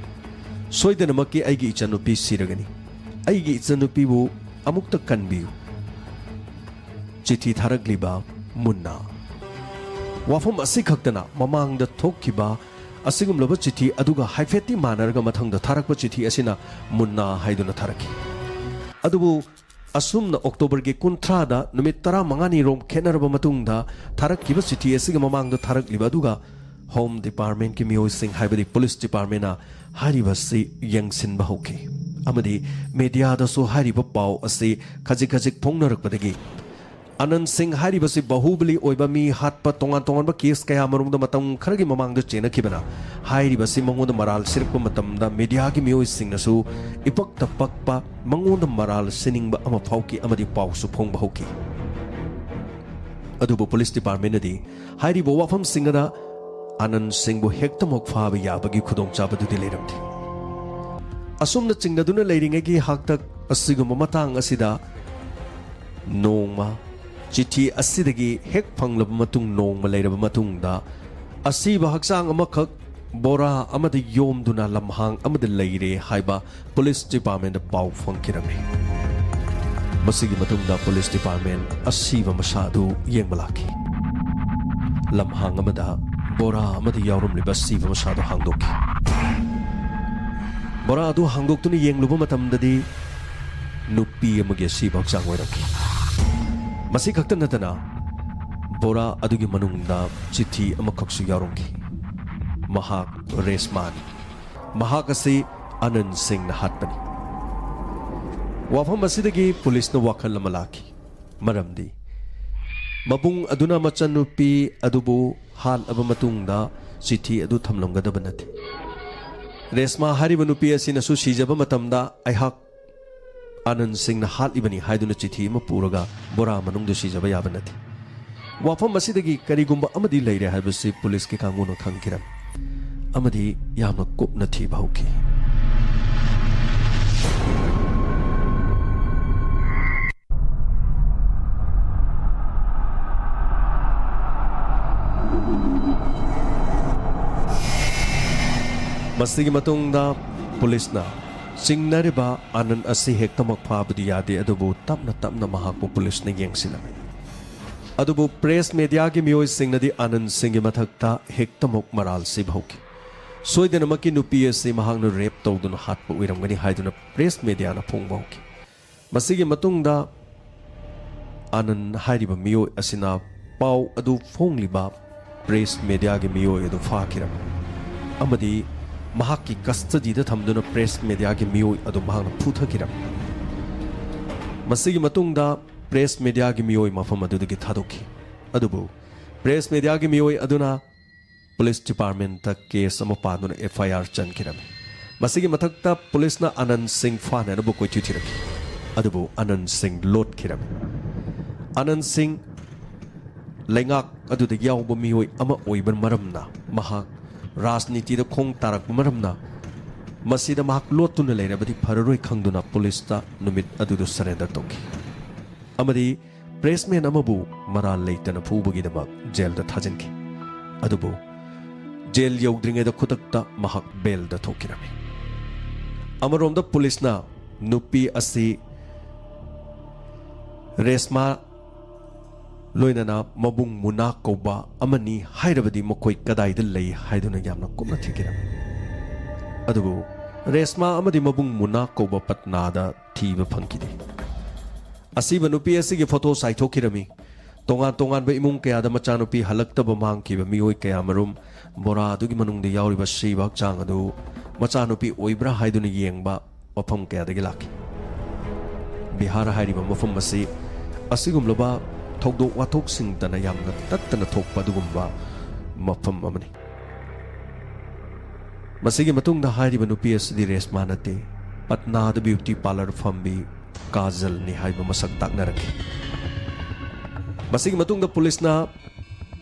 ꯁꯣꯏꯗꯅꯃꯛꯀꯤ ꯑꯩꯒꯤ ꯏꯆꯟꯅꯨꯄꯤ ꯁꯤꯔꯒꯅꯤ꯫ ꯑꯩꯒꯤ ꯏꯆꯟꯅꯨꯄꯤꯕꯨ ꯑꯃꯨꯛꯇ ꯀꯟꯕꯤꯌꯨ꯫ ꯆꯤꯊꯤ ꯊꯥꯔꯛꯂꯤꯕ ꯃꯨꯟꯅꯥ"꯫ ꯋꯥꯐꯝ ꯑꯁꯤꯈꯛꯇꯅ ꯃꯃꯥꯡꯗ ꯊꯣꯛꯈꯤꯕ ꯑꯁꯤꯒꯨꯝꯂꯕ ꯆꯤꯊꯤ ꯑꯗꯨꯒ ꯍꯥꯏꯐꯦꯠꯇꯤ ꯃꯥꯟꯅꯔꯒ ꯃꯊꯪꯗ ꯊꯥꯔꯛꯄ ꯆꯤꯊꯤ ꯑꯁꯤꯅ ꯃꯨꯟꯅꯥ ꯍꯥꯏꯗꯨꯅ ꯊꯥꯔꯛꯈꯤ꯫ ꯑꯗꯨꯕꯨ ꯑꯁꯨꯝꯅ ꯑꯣꯛꯇꯣꯕꯔꯒꯤ ꯀꯨꯟꯊ꯭ꯔꯥꯗ ꯅꯨꯃꯤꯠ ꯇꯔꯥꯃꯉꯥꯅꯤ ꯔꯣꯝ ꯈꯦꯠꯅꯔꯕ ꯃꯇꯨꯡꯗ ꯊꯥꯔꯛꯈꯤꯕ ꯆꯤꯊꯤ ꯑꯁꯤꯒꯤ ꯃꯃꯥꯡꯗ ꯊꯥꯔꯛꯂꯤꯕ ꯑꯗꯨꯒ ꯍꯣꯝ ꯗꯤꯄꯥꯔꯠꯃꯦꯟꯠꯀꯤ ꯃꯤꯑꯣꯏꯁꯤꯡ ꯍꯥꯏꯕꯗꯤ ꯄꯨꯂꯤꯁ ꯗꯤꯄꯥꯔꯠꯃꯦꯟꯠꯅ ꯍꯥꯏꯔꯤꯕꯁꯤ ꯌꯦꯡꯁꯤꯟꯕ ꯍꯧꯈꯤ꯫ ꯑꯃꯗꯤ ꯃꯦꯗꯤꯌꯥꯗꯁꯨ ꯍꯥꯏꯔꯤꯕ ꯄꯥꯎ ꯑꯁꯤ ꯈꯖꯤꯛ ꯈꯖꯤꯛ ꯐꯣꯡꯅꯔꯛꯄꯗꯒꯤ ꯑꯅꯟ ꯁꯤꯡ ꯍꯥꯏꯔꯤꯕꯁꯤ ꯕꯥꯍꯨꯕꯂꯤ ꯑꯣꯏꯕ, ꯃꯤ ꯍꯥꯠꯄ, ꯇꯣꯉꯥꯟ ꯇꯣꯉꯥꯟꯕ ꯀꯦꯁ ꯀꯌꯥ ꯃꯔꯨꯝꯗ ꯃꯇꯝ ꯈꯔꯒꯤ ꯃꯃꯥꯡꯗ ꯆꯦꯟꯅꯈꯤꯕꯅ ꯍꯥꯏꯔꯤꯕꯁꯤ ꯃꯉꯣꯟꯗ ꯃꯔꯥꯜ ꯁꯤꯔꯛꯄ ꯃꯇꯝꯗ ꯃꯦꯗꯤꯌꯥꯒꯤ ꯃꯤꯑꯣꯏꯁꯤꯡꯅꯁꯨ ꯏꯄꯛꯇ ꯄꯛꯄ, ꯃꯉꯣꯟꯗ ꯃꯔꯥꯜ ꯁꯤꯅꯤꯡꯕ ꯑꯃ ꯐꯥꯎꯈꯤ ꯑꯃꯗꯤ ꯄꯥꯎꯁꯨ ꯐꯣꯡꯕ ꯍꯧꯈꯤ꯫ ꯑꯗꯨꯕꯨ ꯄꯨꯂꯤꯁ ꯗꯤꯄꯥꯔꯠꯃꯦꯟꯅꯗꯤ ꯍꯥꯏꯔꯤꯕ ꯋꯥꯐꯝꯁꯤꯡ ꯑꯗ ꯑꯅꯟ ꯁꯤꯡꯕꯨ ꯍꯦꯛꯇꯃꯛ ꯐꯥꯕ ꯌꯥꯕꯒꯤ ꯈꯨꯗꯣꯡꯆꯥꯕꯗꯨꯗꯤ ꯂꯩꯔꯝꯗꯦ꯫ ꯑꯁꯨꯝꯅ ꯆꯤꯡꯅꯗꯨꯅ ꯂꯩꯔꯤꯉꯩꯒꯤ ꯍꯥꯛꯇꯛ ꯑꯁꯤꯒꯨꯝꯕ ꯃꯇꯥꯡ ꯑꯁꯤꯗ ꯅꯣꯡꯃ ꯆꯤꯊꯤ ꯑꯁꯤꯗꯒꯤ ꯍꯦꯛ ꯐꯪꯂꯕ ꯃꯇꯨꯡ ꯅꯣꯡꯃ ꯂꯩꯔꯕ ꯃꯇꯨꯡꯗ ꯑꯁꯤꯕ ꯍꯛꯆꯥꯡ ꯑꯃꯈꯛ ꯕꯣꯔꯥ ꯑꯃꯗ ꯌꯣꯝꯗꯨꯅ ꯂꯝꯍꯥꯡ ꯑꯃꯗ ꯂꯩꯔꯦ ꯍꯥꯏꯕ ꯄꯨꯂꯤꯁ ꯗꯤꯄꯥꯔꯠꯃꯦꯟꯗ ꯄꯥꯎ ꯐꯪꯈꯤꯔꯝꯃꯤ꯫ ꯃꯁꯤꯒꯤ ꯃꯇꯨꯡꯗ ꯄꯨꯂꯤꯁ ꯗꯤꯄꯥꯔꯠꯃꯦꯟ ꯑꯁꯤꯕ ꯃꯁꯥ ꯑꯗꯨ ꯌꯦꯡꯕ ꯂꯥꯛꯈꯤ꯫ ꯂꯝꯍꯥꯡ ꯑꯃꯗ ꯕꯣꯔꯥ ꯑꯃꯗ ꯌꯥꯎꯔꯝꯂꯤꯕ ꯑꯁꯤꯕ ꯃꯁꯥꯗꯨ ꯍꯥꯡꯗꯣꯛꯈꯤ꯫ ꯕꯣꯔꯥ ꯑꯗꯨ ꯍꯥꯡꯗꯣꯛꯇꯨꯅ ꯌꯦꯡꯂꯨꯕ ꯃꯇꯝꯗꯗꯤ ꯅꯨꯄꯤ ꯑꯃꯒꯤ ꯑꯁꯤꯕ ꯍꯛꯆꯥꯡ ꯑꯣꯏꯔꯝꯈꯤ꯫ ꯃꯁꯤ ꯈꯛꯇ ꯅꯠꯇꯅ ꯕꯣꯔꯥ ꯑꯗꯨꯒꯤ ꯃꯅꯨꯡꯗ ꯆꯤꯊꯤ ꯑꯃꯈꯛꯁꯨ ꯌꯥꯎꯔꯝꯈꯤ꯫ ꯃꯍꯥꯛ ꯔꯦꯁꯃꯥꯅꯤ꯫ ꯃꯍꯥꯛ ꯑꯁꯤ ꯑꯅꯟ ꯁꯤꯡꯅ ꯍꯥꯠꯄꯅꯤ꯫ ꯋꯥꯐꯝ ꯑꯁꯤꯗꯒꯤ ꯄꯨꯂꯤꯁꯅ ꯋꯥꯈꯜ ꯑꯃ ꯂꯥꯛꯈꯤ꯫ ꯃꯔꯝꯗꯤ ꯃꯕꯨꯡ ꯑꯗꯨꯅ ꯃꯆꯟꯅꯨꯄꯤ ꯑꯗꯨꯕꯨ ꯍꯥꯠꯂꯕ ꯃꯇꯨꯡꯗ ꯆꯤꯊꯤ ꯑꯗꯨ ꯊꯝꯂꯝꯒꯗꯕ ꯅꯠꯇꯦ꯫ ꯔꯦꯁꯃꯥ ꯍꯥꯏꯔꯤꯕ ꯅꯨꯄꯤ ꯑꯁꯤꯅꯁꯨ ꯁꯤꯖꯕ ꯃꯇꯝꯗ ꯑꯩꯍꯥꯛ ꯑꯅꯟ ꯁꯤꯡꯅ ꯍꯥꯠꯂꯤꯕꯅꯤ ꯍꯥꯏꯗꯨꯅ ꯆꯤꯊꯤ ꯑꯃ ꯄꯨꯔꯒ ꯕꯣꯔꯥ ꯃꯅꯨꯡꯗ ꯁꯤꯖꯕ ꯌꯥꯕ ꯅꯠꯇꯦ꯫ ꯋꯥꯐꯝ ꯑꯁꯤꯗꯒꯤ ꯀꯔꯤꯒꯨꯝꯕ ꯑꯃꯗꯤ ꯂꯩꯔꯦ ꯍꯥꯏꯕꯁꯤ ꯄꯨꯂꯤꯁꯀꯤ ꯀꯥꯡꯕꯨꯅ ꯈꯪꯈꯤꯔꯝꯃꯤ ꯑꯃꯗꯤ ꯌꯥꯝꯅ ꯀꯨꯞꯅ ꯊꯤꯕ ꯍꯧꯈꯤ꯫ ꯃꯁꯤꯒꯤ ꯃꯇꯨꯡꯗ ꯄꯨꯂꯤꯁꯅ ꯆꯤꯡꯅꯔꯤꯕ ꯑꯅꯟ ꯑꯁꯤ ꯍꯦꯛꯇꯃꯛ ꯐꯥꯕꯗꯤ ꯌꯥꯗꯦ, ꯑꯗꯨꯕꯨ ꯇꯞꯅ ꯇꯞꯅ ꯃꯍꯥꯛꯄꯨ ꯄꯨꯂꯤꯁꯅ ꯌꯦꯡꯁꯤꯜꯂꯝꯃꯤ꯫ ꯑꯗꯨꯕꯨ ꯄ꯭ꯔꯦꯁ ꯃꯦꯗꯤꯌꯥꯒꯤ ꯃꯤꯑꯣꯏꯁꯤꯡꯅꯗꯤ ꯑꯥꯅꯟꯗ ꯁꯤꯡꯒꯤ ꯃꯊꯛꯇ ꯍꯦꯛꯇꯃꯛ ꯃꯔꯥꯜ ꯁꯤꯕ ꯍꯧꯈꯤ꯫ ꯁꯣꯏꯗꯅꯃꯛꯀꯤ ꯅꯨꯄꯤ ꯑꯁꯤ ꯃꯍꯥꯛꯅ ꯔꯦꯞ ꯇꯧꯗꯨꯅ ꯍꯥꯠꯄ ꯑꯣꯏꯔꯝꯒꯅꯤ ꯍꯥꯏꯗꯨꯅ ꯄ꯭ꯔꯦꯁ ꯃꯦꯗꯤꯌꯥꯅ ꯐꯣꯡꯕ ꯍꯧꯈꯤ꯫ ꯃꯁꯤꯒꯤ ꯃꯇꯨꯡꯗ ꯑꯥꯅꯟꯗ ꯍꯥꯏꯔꯤꯕ ꯃꯤꯑꯣꯏ ꯑꯁꯤꯅ ꯄꯥꯎ ꯑꯗꯨ ꯐꯣꯡꯂꯤꯕ ꯄ꯭ꯔꯦꯁ ꯃꯦꯗꯤꯌꯥꯒꯤ ꯃꯤꯑꯣꯏ ꯑꯗꯨ ꯐꯥꯈꯤꯔꯝꯃꯤ ꯑꯃꯗꯤ ꯃꯍꯥꯛꯀꯤ ꯀꯁꯇꯗꯤꯗ ꯊꯝꯗꯨꯅ ꯄ꯭ꯔꯦꯁ ꯃꯦꯗꯤꯌꯥꯒꯤ ꯃꯤꯑꯣꯏ ꯑꯗꯨ ꯃꯍꯥꯛꯅ ꯐꯨꯊꯈꯤꯔꯝꯃꯤ꯫ ꯃꯁꯤꯒꯤ ꯃꯇꯨꯡꯗ ꯄ꯭ꯔꯦꯁ ꯃꯦꯗꯤꯌꯥꯒꯤ ꯃꯤꯑꯣꯏ ꯃꯐꯝ ꯑꯗꯨꯗꯒꯤ ꯊꯥꯗꯣꯛꯈꯤ꯫ ꯑꯗꯨꯕꯨ ꯄ꯭ꯔꯦꯁ ꯃꯦꯗꯤꯌꯥꯒꯤ ꯃꯤꯑꯣꯏ ꯑꯗꯨꯅ ꯄꯨꯂꯤꯁ ꯗꯤꯄꯥꯔꯠꯃꯦꯟꯇ ꯀꯦꯁ ꯑꯃ ꯄꯥꯟꯗꯨꯅ ꯑꯦꯐ ꯑꯥꯏ ꯑꯥꯔ ꯆꯟꯈꯤꯔꯝꯃꯤ꯫ ꯃꯁꯤꯒꯤ ꯃꯊꯛꯇ ꯄꯨꯂꯤꯁꯅ ꯑꯥꯅꯟꯗ ꯁꯤꯡ ꯐꯥꯅꯅꯕ ꯀꯣꯏꯊꯤ ꯊꯤꯔꯛꯈꯤ꯫ ꯑꯗꯨꯕꯨ ꯑꯥꯅꯟꯗ ꯁꯤꯡ ꯂꯣꯠꯈꯤꯔꯝꯃꯤ꯫ ꯑꯥꯅꯟꯗ ꯁꯤꯡ ꯂꯩꯉꯥꯛ ꯑꯗꯨꯗ ꯌꯥꯎꯕ ꯃꯤꯑꯣꯏ ꯑꯃ ꯑꯣꯏꯕ ꯃꯔꯝꯅ, ꯃꯍꯥꯛ ꯔꯥꯖꯅꯤꯇꯤꯗ ꯈꯣꯡ ꯇꯥꯔꯛꯄ ꯃꯔꯝꯅ, ꯃꯁꯤꯗ ꯃꯍꯥꯛ ꯂꯣꯠꯇꯨꯅ ꯂꯩꯔꯕꯗꯤ ꯐꯔꯔꯣꯏ ꯈꯪꯗꯨꯅ ꯄꯨꯂꯤꯁꯇ ꯅꯨꯃꯤꯠ ꯑꯗꯨꯗ ꯁꯔꯦꯟꯗꯔ ꯇꯧꯈꯤ ꯑꯃꯗꯤ ꯄ꯭ꯔꯦꯁꯃꯦꯟ ꯑꯃꯕꯨ ꯃꯔꯥꯜ ꯂꯩꯇꯅ ꯐꯨꯕꯒꯤꯗꯃꯛ ꯖꯦꯜꯗ ꯊꯥꯖꯤꯟꯈꯤ꯫ ꯑꯗꯨꯕꯨ ꯖꯦꯜ ꯌꯧꯗ꯭ꯔꯤꯉꯩꯗ ꯈꯨꯗꯛꯇ ꯃꯍꯥꯛ ꯕꯦꯜꯗ ꯊꯣꯛꯈꯤꯔꯝꯃꯤ꯫ ꯑꯃꯔꯣꯝꯗ ꯄꯨꯂꯤꯁꯅ ꯅꯨꯄꯤ ꯑꯁꯤ ꯔꯦꯁꯃꯥ ꯂꯣꯏꯅꯅ ꯃꯕꯨꯡ ꯃꯨꯅꯥ ꯀꯧꯕ ꯑꯃꯅꯤ ꯍꯥꯏꯔꯕꯗꯤ ꯃꯈꯣꯏ ꯀꯗꯥꯏꯗ ꯂꯩ ꯍꯥꯏꯗꯨꯅ ꯌꯥꯝꯅ ꯀꯨꯞꯅ ꯊꯤꯈꯤꯔꯝꯃꯤ꯫ ꯑꯗꯨꯕꯨ ꯔꯦꯁꯃꯥ ꯑꯃꯗꯤ ꯃꯕꯨꯡ ꯃꯨꯅꯥ ꯀꯧꯕ ꯄꯠꯅꯥꯗ ꯊꯤꯕ ꯐꯪꯈꯤꯗꯦ꯫ ꯑꯁꯤꯕ ꯅꯨꯄꯤ ꯑꯁꯤꯒꯤ ꯐꯣꯇꯣ ꯆꯥꯏꯊꯣꯛꯈꯤꯔꯝꯃꯤ꯫ ꯇꯣꯉꯥꯟ ꯇꯣꯉꯥꯟꯕ ꯏꯃꯨꯡ ꯀꯌꯥꯗ ꯃꯆꯥꯅꯨꯄꯤ ꯍꯜꯂꯛꯇꯕ ꯃꯥꯡꯈꯤꯕ ꯃꯤꯑꯣꯏ ꯀꯌꯥ ꯃꯔꯨꯝ ꯕꯣꯔꯥ ꯑꯗꯨꯒꯤ ꯃꯅꯨꯡꯗ ꯌꯥꯎꯔꯤꯕ ꯁꯤꯕ ꯍꯛꯆꯥꯡ ꯑꯗꯨ ꯃꯆꯥꯅꯨꯄꯤ ꯑꯣꯏꯕ꯭ꯔꯥ ꯍꯥꯏꯗꯨꯅ ꯌꯦꯡꯕ ꯃꯐꯝ ꯀꯌꯥꯗꯒꯤ ꯂꯥꯛꯈꯤ꯫ ꯕꯤꯍꯥꯔ ꯍꯥꯏꯔꯤꯕ ꯃꯐꯝ ꯑꯁꯤ ꯑꯁꯤꯒꯨꯝꯂꯕ ꯊꯧꯗꯣꯛ ꯋꯥꯊꯣꯛꯁꯤꯡꯇꯅ ꯌꯥꯝꯅ ꯇꯠꯇꯅ ꯊꯣꯛꯄ ꯑꯗꯨꯒꯨꯝꯕ ꯃꯐꯝ ꯑꯃꯅꯤ꯫ ꯃꯁꯤꯒꯤ ꯃꯇꯨꯡꯗ ꯍꯥꯏꯔꯤꯕ ꯅꯨꯄꯤ ꯑꯁꯤꯗꯤ ꯔꯦꯁꯃꯥ ꯅꯠꯇꯦ, ꯄꯠꯅꯥꯗ ꯕ꯭ꯌꯨꯇꯤ ꯄꯥꯔꯂꯔ ꯐꯝꯕꯤ ꯀꯥꯖꯜꯅꯤ ꯍꯥꯏꯕ ꯃꯁꯛ ꯇꯥꯛꯅꯔꯛꯈꯤ꯫ ꯃꯁꯤꯒꯤ ꯃꯇꯨꯡꯗ ꯄꯨꯂꯤꯁꯅ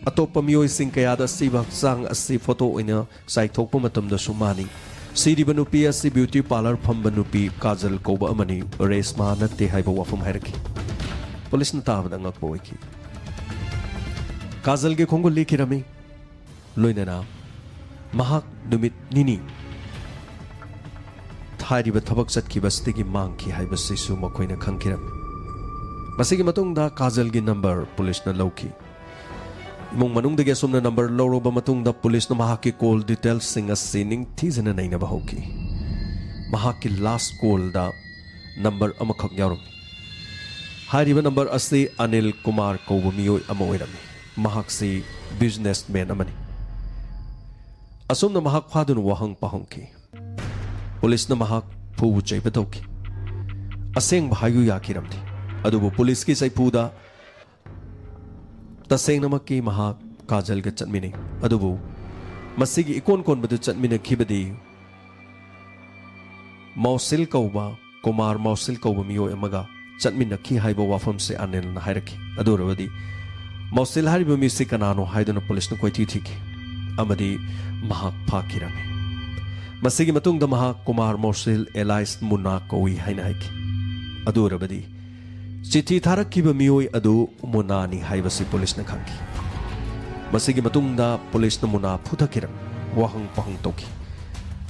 ꯑꯇꯣꯞꯄ ꯃꯤꯑꯣꯏꯁꯤꯡ ꯀꯌꯥꯗ ꯑꯁꯤꯕ ꯍꯛꯆꯥꯡ ꯑꯁꯤ ꯐꯣꯇꯣ ꯑꯣꯏꯅ ꯆꯥꯏꯊꯣꯛꯄ ꯃꯇꯝꯗꯁꯨ ꯃꯥꯅꯤ꯫ ꯁꯤꯔꯤꯕ ꯅꯨꯄꯤ ꯑꯁꯤ ꯕ꯭ꯌꯨꯇꯤ ꯄꯥꯔꯂꯔ ꯐꯝꯕ ꯅꯨꯄꯤ ꯀꯥꯖꯜ ꯀꯧꯕ ꯑꯃꯅꯤ, ꯔꯦꯁꯃꯥ ꯅꯠꯇꯦ ꯍꯥꯏꯕ ꯋꯥꯐꯝ ꯍꯥꯏꯔꯛꯈꯤ꯫ ꯄꯨꯂꯤꯁꯅ ꯇꯥꯕꯗ ꯑꯉꯛꯄ ꯑꯣꯏꯈꯤ꯫ ꯀꯥꯖꯜꯒꯤ ꯈꯣꯡꯒꯨꯜ ꯂꯤꯈꯤꯔꯝꯃꯤ꯫ ꯂꯣꯏꯅꯅ ꯃꯍꯥꯛ ꯅꯨꯃꯤꯠ ꯅꯤꯅꯤ ꯍꯥꯏꯔꯤꯕ ꯊꯕꯛ ꯆꯠꯈꯤꯕꯁꯤꯗꯒꯤ ꯃꯥꯡꯈꯤ ꯍꯥꯏꯕꯁꯤꯁꯨ ꯃꯈꯣꯏꯅ ꯈꯪꯈꯤꯔꯝꯃꯤ꯫ ꯃꯁꯤꯒꯤ ꯃꯇꯨꯡꯗ ꯀꯥꯖꯜꯒꯤ ꯅꯝꯕꯔ ꯄꯨꯂꯤꯁꯅ ꯂꯧꯈꯤ꯫ ꯏꯃꯨꯡ ꯃꯅꯨꯡꯗꯒꯤ ꯑꯁꯨꯝꯅ ꯅꯝꯕꯔ ꯂꯧꯔꯕ ꯃꯇꯨꯡꯗ ꯄꯨꯂꯤꯁꯅ ꯃꯍꯥꯛꯀꯤ ꯀꯣꯜ ꯗꯤꯇꯦꯜꯁꯤꯡ ꯑꯁꯤ ꯅꯤꯡꯊꯤꯖꯅ ꯅꯩꯅꯕ ꯍꯧꯈꯤ꯫ ꯃꯍꯥꯛꯀꯤ ꯂꯥꯁ ꯀꯣꯜꯗ ꯅꯝꯕꯔ ꯑꯃꯈꯛ ꯌꯥꯎꯔꯝꯃꯤ꯫ ꯍꯥꯏꯔꯤꯕ ꯅꯝꯕꯔ ꯑꯁꯤ ꯑꯅꯤꯜ ꯀꯨꯃꯥꯔ ꯀꯧꯕ ꯃꯤꯑꯣꯏ ꯑꯃ ꯑꯣꯏꯔꯝꯃꯤ꯫ ꯃꯍꯥꯛꯁꯤ ꯕꯤꯖꯤꯅꯦꯁꯃꯦꯟ ꯑꯃꯅꯤ꯫ ꯑꯁꯨꯝꯅ ꯃꯍꯥꯛ ꯐꯥꯗꯨꯅ ꯋꯥꯍꯪ ꯄꯥꯎꯍꯪꯈꯤ꯫ ꯄꯨꯂꯤꯁꯅ ꯃꯍꯥꯛ ꯐꯨꯕ ꯆꯩꯕ ꯇꯧꯈꯤ꯫ ꯑꯁꯦꯡꯕ ꯍꯥꯏꯌꯨ ꯌꯥꯈꯤꯔꯝꯗꯦ꯫ ꯑꯗꯨꯕꯨ ꯄꯨꯂꯤꯁꯀꯤ ꯆꯩꯐꯨꯗ ꯇꯁꯦꯡꯅꯃꯛꯀꯤ ꯃꯍꯥꯛ ꯀꯥꯖꯜꯒ ꯆꯠꯃꯤꯟꯅꯩ꯫ ꯑꯗꯨꯕꯨ ꯃꯁꯤꯒꯤ ꯏꯀꯣꯟ ꯀꯣꯟꯕꯗꯨ ꯆꯠꯃꯤꯟꯅꯈꯤꯕꯗꯤ ꯃꯧꯁꯤꯜ ꯀꯧꯕ, ꯀꯨꯃꯥꯔ ꯃꯧꯁꯤꯜ ꯀꯧꯕ ꯃꯤꯑꯣꯏ ꯑꯃꯒ ꯆꯠꯃꯤꯟꯅꯈꯤ ꯍꯥꯏꯕ ꯋꯥꯐꯝꯁꯦ ꯑꯅꯤꯜꯅ ꯍꯥꯏꯔꯛꯈꯤ꯫ ꯑꯗꯨ ꯑꯣꯏꯔꯕꯗꯤ ꯃꯧꯁꯤꯜ ꯍꯥꯏꯔꯤꯕ ꯃꯤꯁꯤ ꯀꯅꯥꯅꯣ ꯍꯥꯏꯗꯨꯅ ꯄꯨꯂꯤꯁꯅ ꯀꯣꯏꯊꯤ ꯊꯤꯈꯤ ꯑꯃꯗꯤ ꯃꯍꯥꯛ ꯐꯥꯈꯤꯔꯝꯃꯤ꯫ ꯃꯁꯤꯒꯤ ꯃꯇꯨꯡꯗ ꯃꯍꯥꯛ ꯀꯨꯃꯥꯔ ꯃꯧꯁꯤꯜ ꯑꯦꯂꯥꯏꯁ ꯃꯨꯅꯥ ꯀꯧꯏ ꯍꯥꯏꯅ ꯍꯥꯏꯈꯤ꯫ ꯑꯗꯨ ꯑꯣꯏꯔꯕꯗꯤ ꯆꯤꯊꯤ ꯊꯥꯔꯛꯈꯤꯕ ꯃꯤꯑꯣꯏ ꯑꯗꯨ ꯃꯨꯅꯥꯅꯤ ꯍꯥꯏꯕꯁꯤ ꯄꯨꯂꯤꯁꯅ ꯈꯪꯈꯤ꯫ ꯃꯁꯤꯒꯤ ꯃꯇꯨꯡꯗ ꯄꯨꯂꯤꯁꯅ ꯃꯨꯅꯥ ꯐꯨꯊꯈꯤꯔꯝꯃꯤ꯫ ꯋꯥꯍꯪ ꯄꯥꯎꯍꯪ ꯇꯧꯈꯤ꯫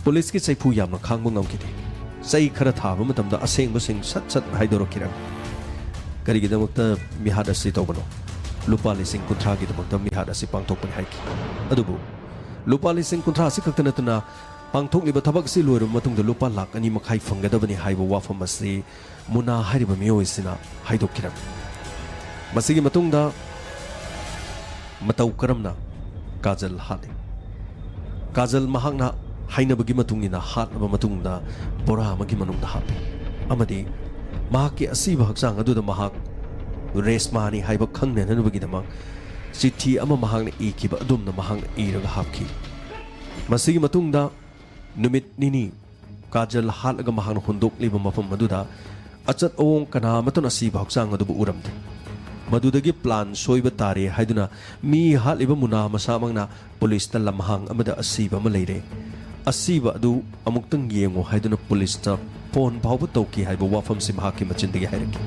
ꯄꯨꯂꯤꯁꯀꯤ ꯆꯩꯐꯨ ꯌꯥꯝꯅ ꯈꯥꯡꯕ ꯉꯝꯈꯤꯗꯦ꯫ ꯆꯩ ꯈꯔ ꯊꯥꯕ ꯃꯇꯝꯗ ꯑꯁꯦꯡꯕꯁꯤꯡ ꯁꯠ ꯁꯠ ꯍꯥꯏꯗꯣꯔꯛꯈꯤꯔꯝꯃꯤ꯫ ꯀꯔꯤꯒꯤꯗꯃꯛꯇ ꯃꯤꯍꯥꯠ ꯑꯁꯤ ꯇꯧꯕꯅꯣ? ꯂꯨꯄꯥ ꯂꯤꯁꯤꯡ ꯀꯨꯟꯊ꯭ꯔꯥꯒꯤꯗꯃꯛꯇ ꯃꯤꯍꯥꯠ ꯑꯁꯤ ꯄꯥꯡꯊꯣꯛꯄꯅꯤ ꯍꯥꯏꯈꯤ꯫ ꯑꯗꯨꯕꯨ ꯂꯨꯄꯥ ꯂꯤꯁꯤꯡ ꯀꯨꯟꯊ꯭ꯔꯥ ꯑꯁꯤ ꯈꯛꯇ ꯅꯠꯇꯅ ꯄꯥꯡꯊꯣꯛꯂꯤꯕ ꯊꯕꯛ ꯑꯁꯤ ꯂꯣꯏꯔꯕ ꯃꯇꯨꯡꯗ ꯂꯨꯄꯥ ꯂꯥꯈ ꯑꯅꯤ ꯃꯈꯥꯏ ꯐꯪꯒꯗꯕꯅꯤ ꯍꯥꯏꯕ ꯋꯥꯐꯝ ꯑꯁꯤ ꯃꯨꯅꯥ ꯍꯥꯏꯔꯤꯕ ꯃꯤꯑꯣꯏꯁꯤꯅ ꯍꯥꯏꯗꯣꯛꯈꯤꯔꯝꯃꯤ꯫ ꯃꯁꯤꯒꯤ ꯃꯇꯨꯡꯗ ꯃꯇꯧ ꯀꯔꯝꯅ ꯀꯥꯖꯜ ꯍꯥꯠꯂꯤ? ꯀꯥꯖꯜ ꯃꯍꯥꯛꯅ ꯍꯥꯏꯅꯕꯒꯤ ꯃꯇꯨꯡ ꯏꯟꯅ ꯍꯥꯠꯂꯕ ꯃꯇꯨꯡꯗ ꯕꯣꯔꯥ ꯑꯃꯒꯤ ꯃꯅꯨꯡꯗ ꯍꯥꯞꯄꯤ ꯑꯃꯗꯤ ꯃꯍꯥꯛꯀꯤ ꯑꯁꯤꯕ ꯍꯛꯆꯥꯡ ꯑꯗꯨꯗ ꯃꯍꯥꯛ ꯔꯦꯁꯃꯥꯅꯤ ꯍꯥꯏꯕ ꯈꯪꯅꯅꯕꯒꯤꯗꯃꯛ ꯆꯤꯊꯤ ꯑꯃ ꯃꯍꯥꯛꯅ ꯏꯈꯤꯕ ꯑꯗꯨꯝꯅ ꯃꯍꯥꯛꯅ ꯏꯔꯒ ꯍꯥꯞꯈꯤ꯫ ꯃꯁꯤꯒꯤ ꯃꯇꯨꯡꯗ ꯅꯨꯃꯤꯠ ꯅꯤꯅꯤ ꯀꯥꯖꯜ ꯍꯥꯠꯂꯒ ꯃꯍꯥꯛꯅ ꯍꯨꯟꯗꯣꯛꯂꯤꯕ ꯃꯐꯝ ꯑꯗꯨꯗ ꯑꯆꯠ ꯑꯋꯣꯡ ꯀꯅꯥ ꯑꯃꯠꯇꯅ ꯑꯁꯤꯕ ꯍꯛꯆꯥꯡ ꯑꯗꯨꯕꯨ ꯎꯔꯝꯗꯦ꯫ ꯃꯗꯨꯗꯒꯤ ꯄ꯭ꯂꯥꯟ ꯁꯣꯏꯕ ꯇꯥꯔꯦ ꯍꯥꯏꯗꯨꯅ ꯃꯤ ꯍꯥꯠꯂꯤꯕ ꯃꯨꯅꯥ ꯃꯁꯥꯃꯛꯅ ꯄꯨꯂꯤꯁꯇ ꯂꯝꯍꯥꯡ ꯑꯃꯗ ꯑꯁꯤꯕ ꯑꯃ ꯂꯩꯔꯦ, ꯑꯁꯤꯕ ꯑꯗꯨ ꯑꯃꯨꯛꯇꯪ ꯌꯦꯡꯉꯨ ꯍꯥꯏꯗꯨꯅ ꯄꯨꯂꯤꯁꯇ ꯐꯣꯟ ꯐꯥꯎꯕ ꯇꯧꯈꯤ ꯍꯥꯏꯕ ꯋꯥꯐꯝꯁꯤ ꯃꯍꯥꯛꯀꯤ ꯃꯆꯤꯟꯗꯒꯤ ꯍꯥꯏꯔꯛꯈꯤ꯫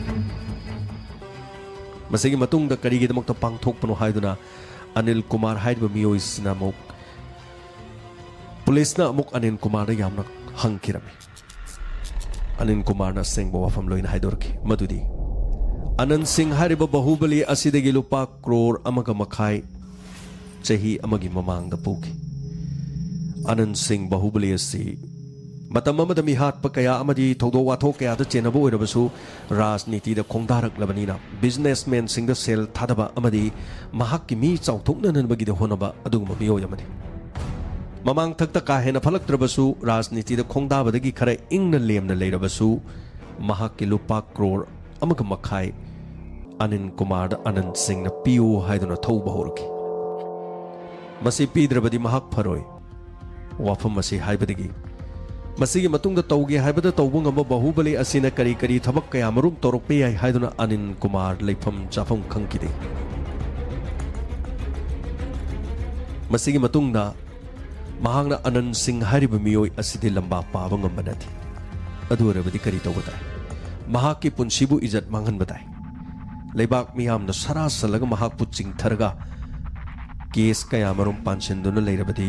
ꯃꯁꯤꯒꯤ ꯃꯇꯨꯡꯗ ꯀꯔꯤꯒꯤꯗꯃꯛꯇ ꯄꯥꯡꯊꯣꯛꯄꯅꯣ ꯍꯥꯏꯗꯨꯅ ꯑꯅꯤꯜ ꯀꯨꯃꯥꯔ ꯍꯥꯏꯔꯤꯕ ꯃꯤꯑꯣꯏꯁꯤꯅ ꯑꯃꯨꯛ ꯄꯨꯂꯤꯁꯅ ꯑꯃꯨꯛ ꯑꯅꯤꯜ ꯀꯨꯃꯥꯔꯗ ꯌꯥꯝꯅ ꯍꯪꯈꯤꯔꯝꯃꯤ꯫ ꯑꯅꯤꯜ ꯀꯨꯃꯥꯔꯅ ꯑꯁꯦꯡꯕ ꯋꯥꯐꯝ ꯂꯣꯏꯅ ꯍꯥꯏꯗꯣꯔꯛꯈꯤ, ꯃꯗꯨꯗꯤ ꯑꯅꯟ ꯁꯤꯡ ꯍꯥꯏꯔꯤꯕ ꯕꯥꯍꯨꯕꯂꯤ ꯑꯁꯤꯗꯒꯤ ꯂꯨꯄꯥ ꯀ꯭ꯔꯣꯔ ꯑꯃꯒ ꯃꯈꯥꯏ ꯆꯍꯤ ꯑꯃꯒꯤ ꯃꯃꯥꯡꯗ ꯄꯨꯈꯤ꯫ ꯑꯅꯟ ꯁꯤꯡ ꯕꯥꯍꯨꯕꯂꯤ ꯑꯁꯤ ꯃꯇꯝ ꯑꯃꯗ ꯃꯤꯍꯥꯠꯄ ꯀꯌꯥ ꯑꯃꯗꯤ ꯊꯧꯗꯣꯛ ꯋꯥꯊꯣꯛ ꯀꯌꯥꯗ ꯆꯦꯟꯅꯕ ꯑꯣꯏꯔꯕꯁꯨ, ꯔꯥꯖꯅꯤꯇꯤꯗ ꯈꯣꯡꯗꯥꯔꯛꯂꯕꯅꯤꯅ, ꯕꯤꯖꯤꯅꯦꯁꯃꯦꯟꯁꯤꯡꯗ ꯁꯦꯜ ꯊꯥꯗꯕ ꯑꯃꯗꯤ ꯃꯍꯥꯛꯀꯤ ꯃꯤ ꯆꯥꯎꯊꯣꯛꯅꯅꯕꯒꯤꯗ ꯍꯣꯠꯅꯕ ꯑꯗꯨꯒꯨꯝꯕ ꯃꯤꯑꯣꯏ ꯑꯃꯅꯤ꯫ ꯃꯃꯥꯡꯊꯛꯇ ꯀꯥ ꯍꯦꯟꯅ ꯐꯠꯂꯛꯇ꯭ꯔꯕꯁꯨ, ꯔꯥꯖꯅꯤꯇꯤꯗ ꯈꯣꯡꯗꯥꯕꯗꯒꯤ ꯈꯔ ꯏꯪꯅ ꯂꯦꯝꯅ ꯂꯩꯔꯕꯁꯨ, ꯃꯍꯥꯛꯀꯤ ꯂꯨꯄꯥ ꯀ꯭ꯔꯣꯔ ꯑꯃꯒ ꯃꯈꯥꯏ ꯑꯅꯤꯜ ꯀꯨꯃꯥꯔꯗ ꯑꯅꯟ ꯁꯤꯡꯅ ꯄꯤꯌꯨ ꯍꯥꯏꯗꯨꯅ ꯊꯧꯕ ꯍꯧꯔꯛꯈꯤ꯫ ꯃꯁꯤ ꯄꯤꯗ꯭ꯔꯕꯗꯤ ꯃꯍꯥꯛ ꯐꯔꯣꯏ꯫ ꯋꯥꯐꯝ ꯑꯁꯤ ꯍꯥꯏꯕꯗꯒꯤ ꯃꯁꯤꯒꯤ ꯃꯇꯨꯡꯗ ꯇꯧꯒꯦ ꯍꯥꯏꯕꯗ ꯇꯧꯕ ꯉꯝꯕ ꯕꯥꯍꯨꯕꯂꯤ ꯑꯁꯤꯅ ꯀꯔꯤ ꯀꯔꯤ ꯊꯕꯛ ꯀꯌꯥꯃꯔꯨꯝ ꯇꯧꯔꯛꯄ ꯌꯥꯏ ꯍꯥꯏꯗꯨꯅ ꯑꯅꯤꯜ ꯀꯨꯃꯥꯔ ꯂꯩꯐꯝ ꯆꯥꯐꯝ ꯈꯪꯈꯤꯗꯦ꯫ ꯃꯁꯤꯒꯤ ꯃꯇꯨꯡꯗ ꯃꯍꯥꯛꯅ ꯑꯅꯟ ꯁꯤꯡ ꯍꯥꯏꯔꯤꯕ ꯃꯤꯑꯣꯏ ꯑꯁꯤꯗꯤ ꯂꯝꯕꯥ ꯄꯥꯕ ꯉꯝꯕ ꯅꯠꯇꯦ꯫ ꯑꯗꯨ ꯑꯣꯏꯔꯕꯗꯤ ꯀꯔꯤ ꯇꯧꯕ ꯇꯥꯏ? ꯃꯍꯥꯛꯀꯤ ꯄꯨꯟꯁꯤꯕꯨ ꯏꯖꯠ ꯃꯥꯡꯍꯟꯕ ꯇꯥꯏ꯫ ꯂꯩꯕꯥꯛ ꯃꯤꯌꯥꯝꯅ ꯁꯔꯥ ꯁꯜꯂꯒ ꯃꯍꯥꯛꯄꯨ ꯆꯤꯡꯊꯔꯒ ꯀꯦꯁ ꯀꯌꯥꯃꯔꯨꯝ ꯄꯥꯟꯁꯤꯟꯗꯨꯅ ꯂꯩꯔꯕꯗꯤ,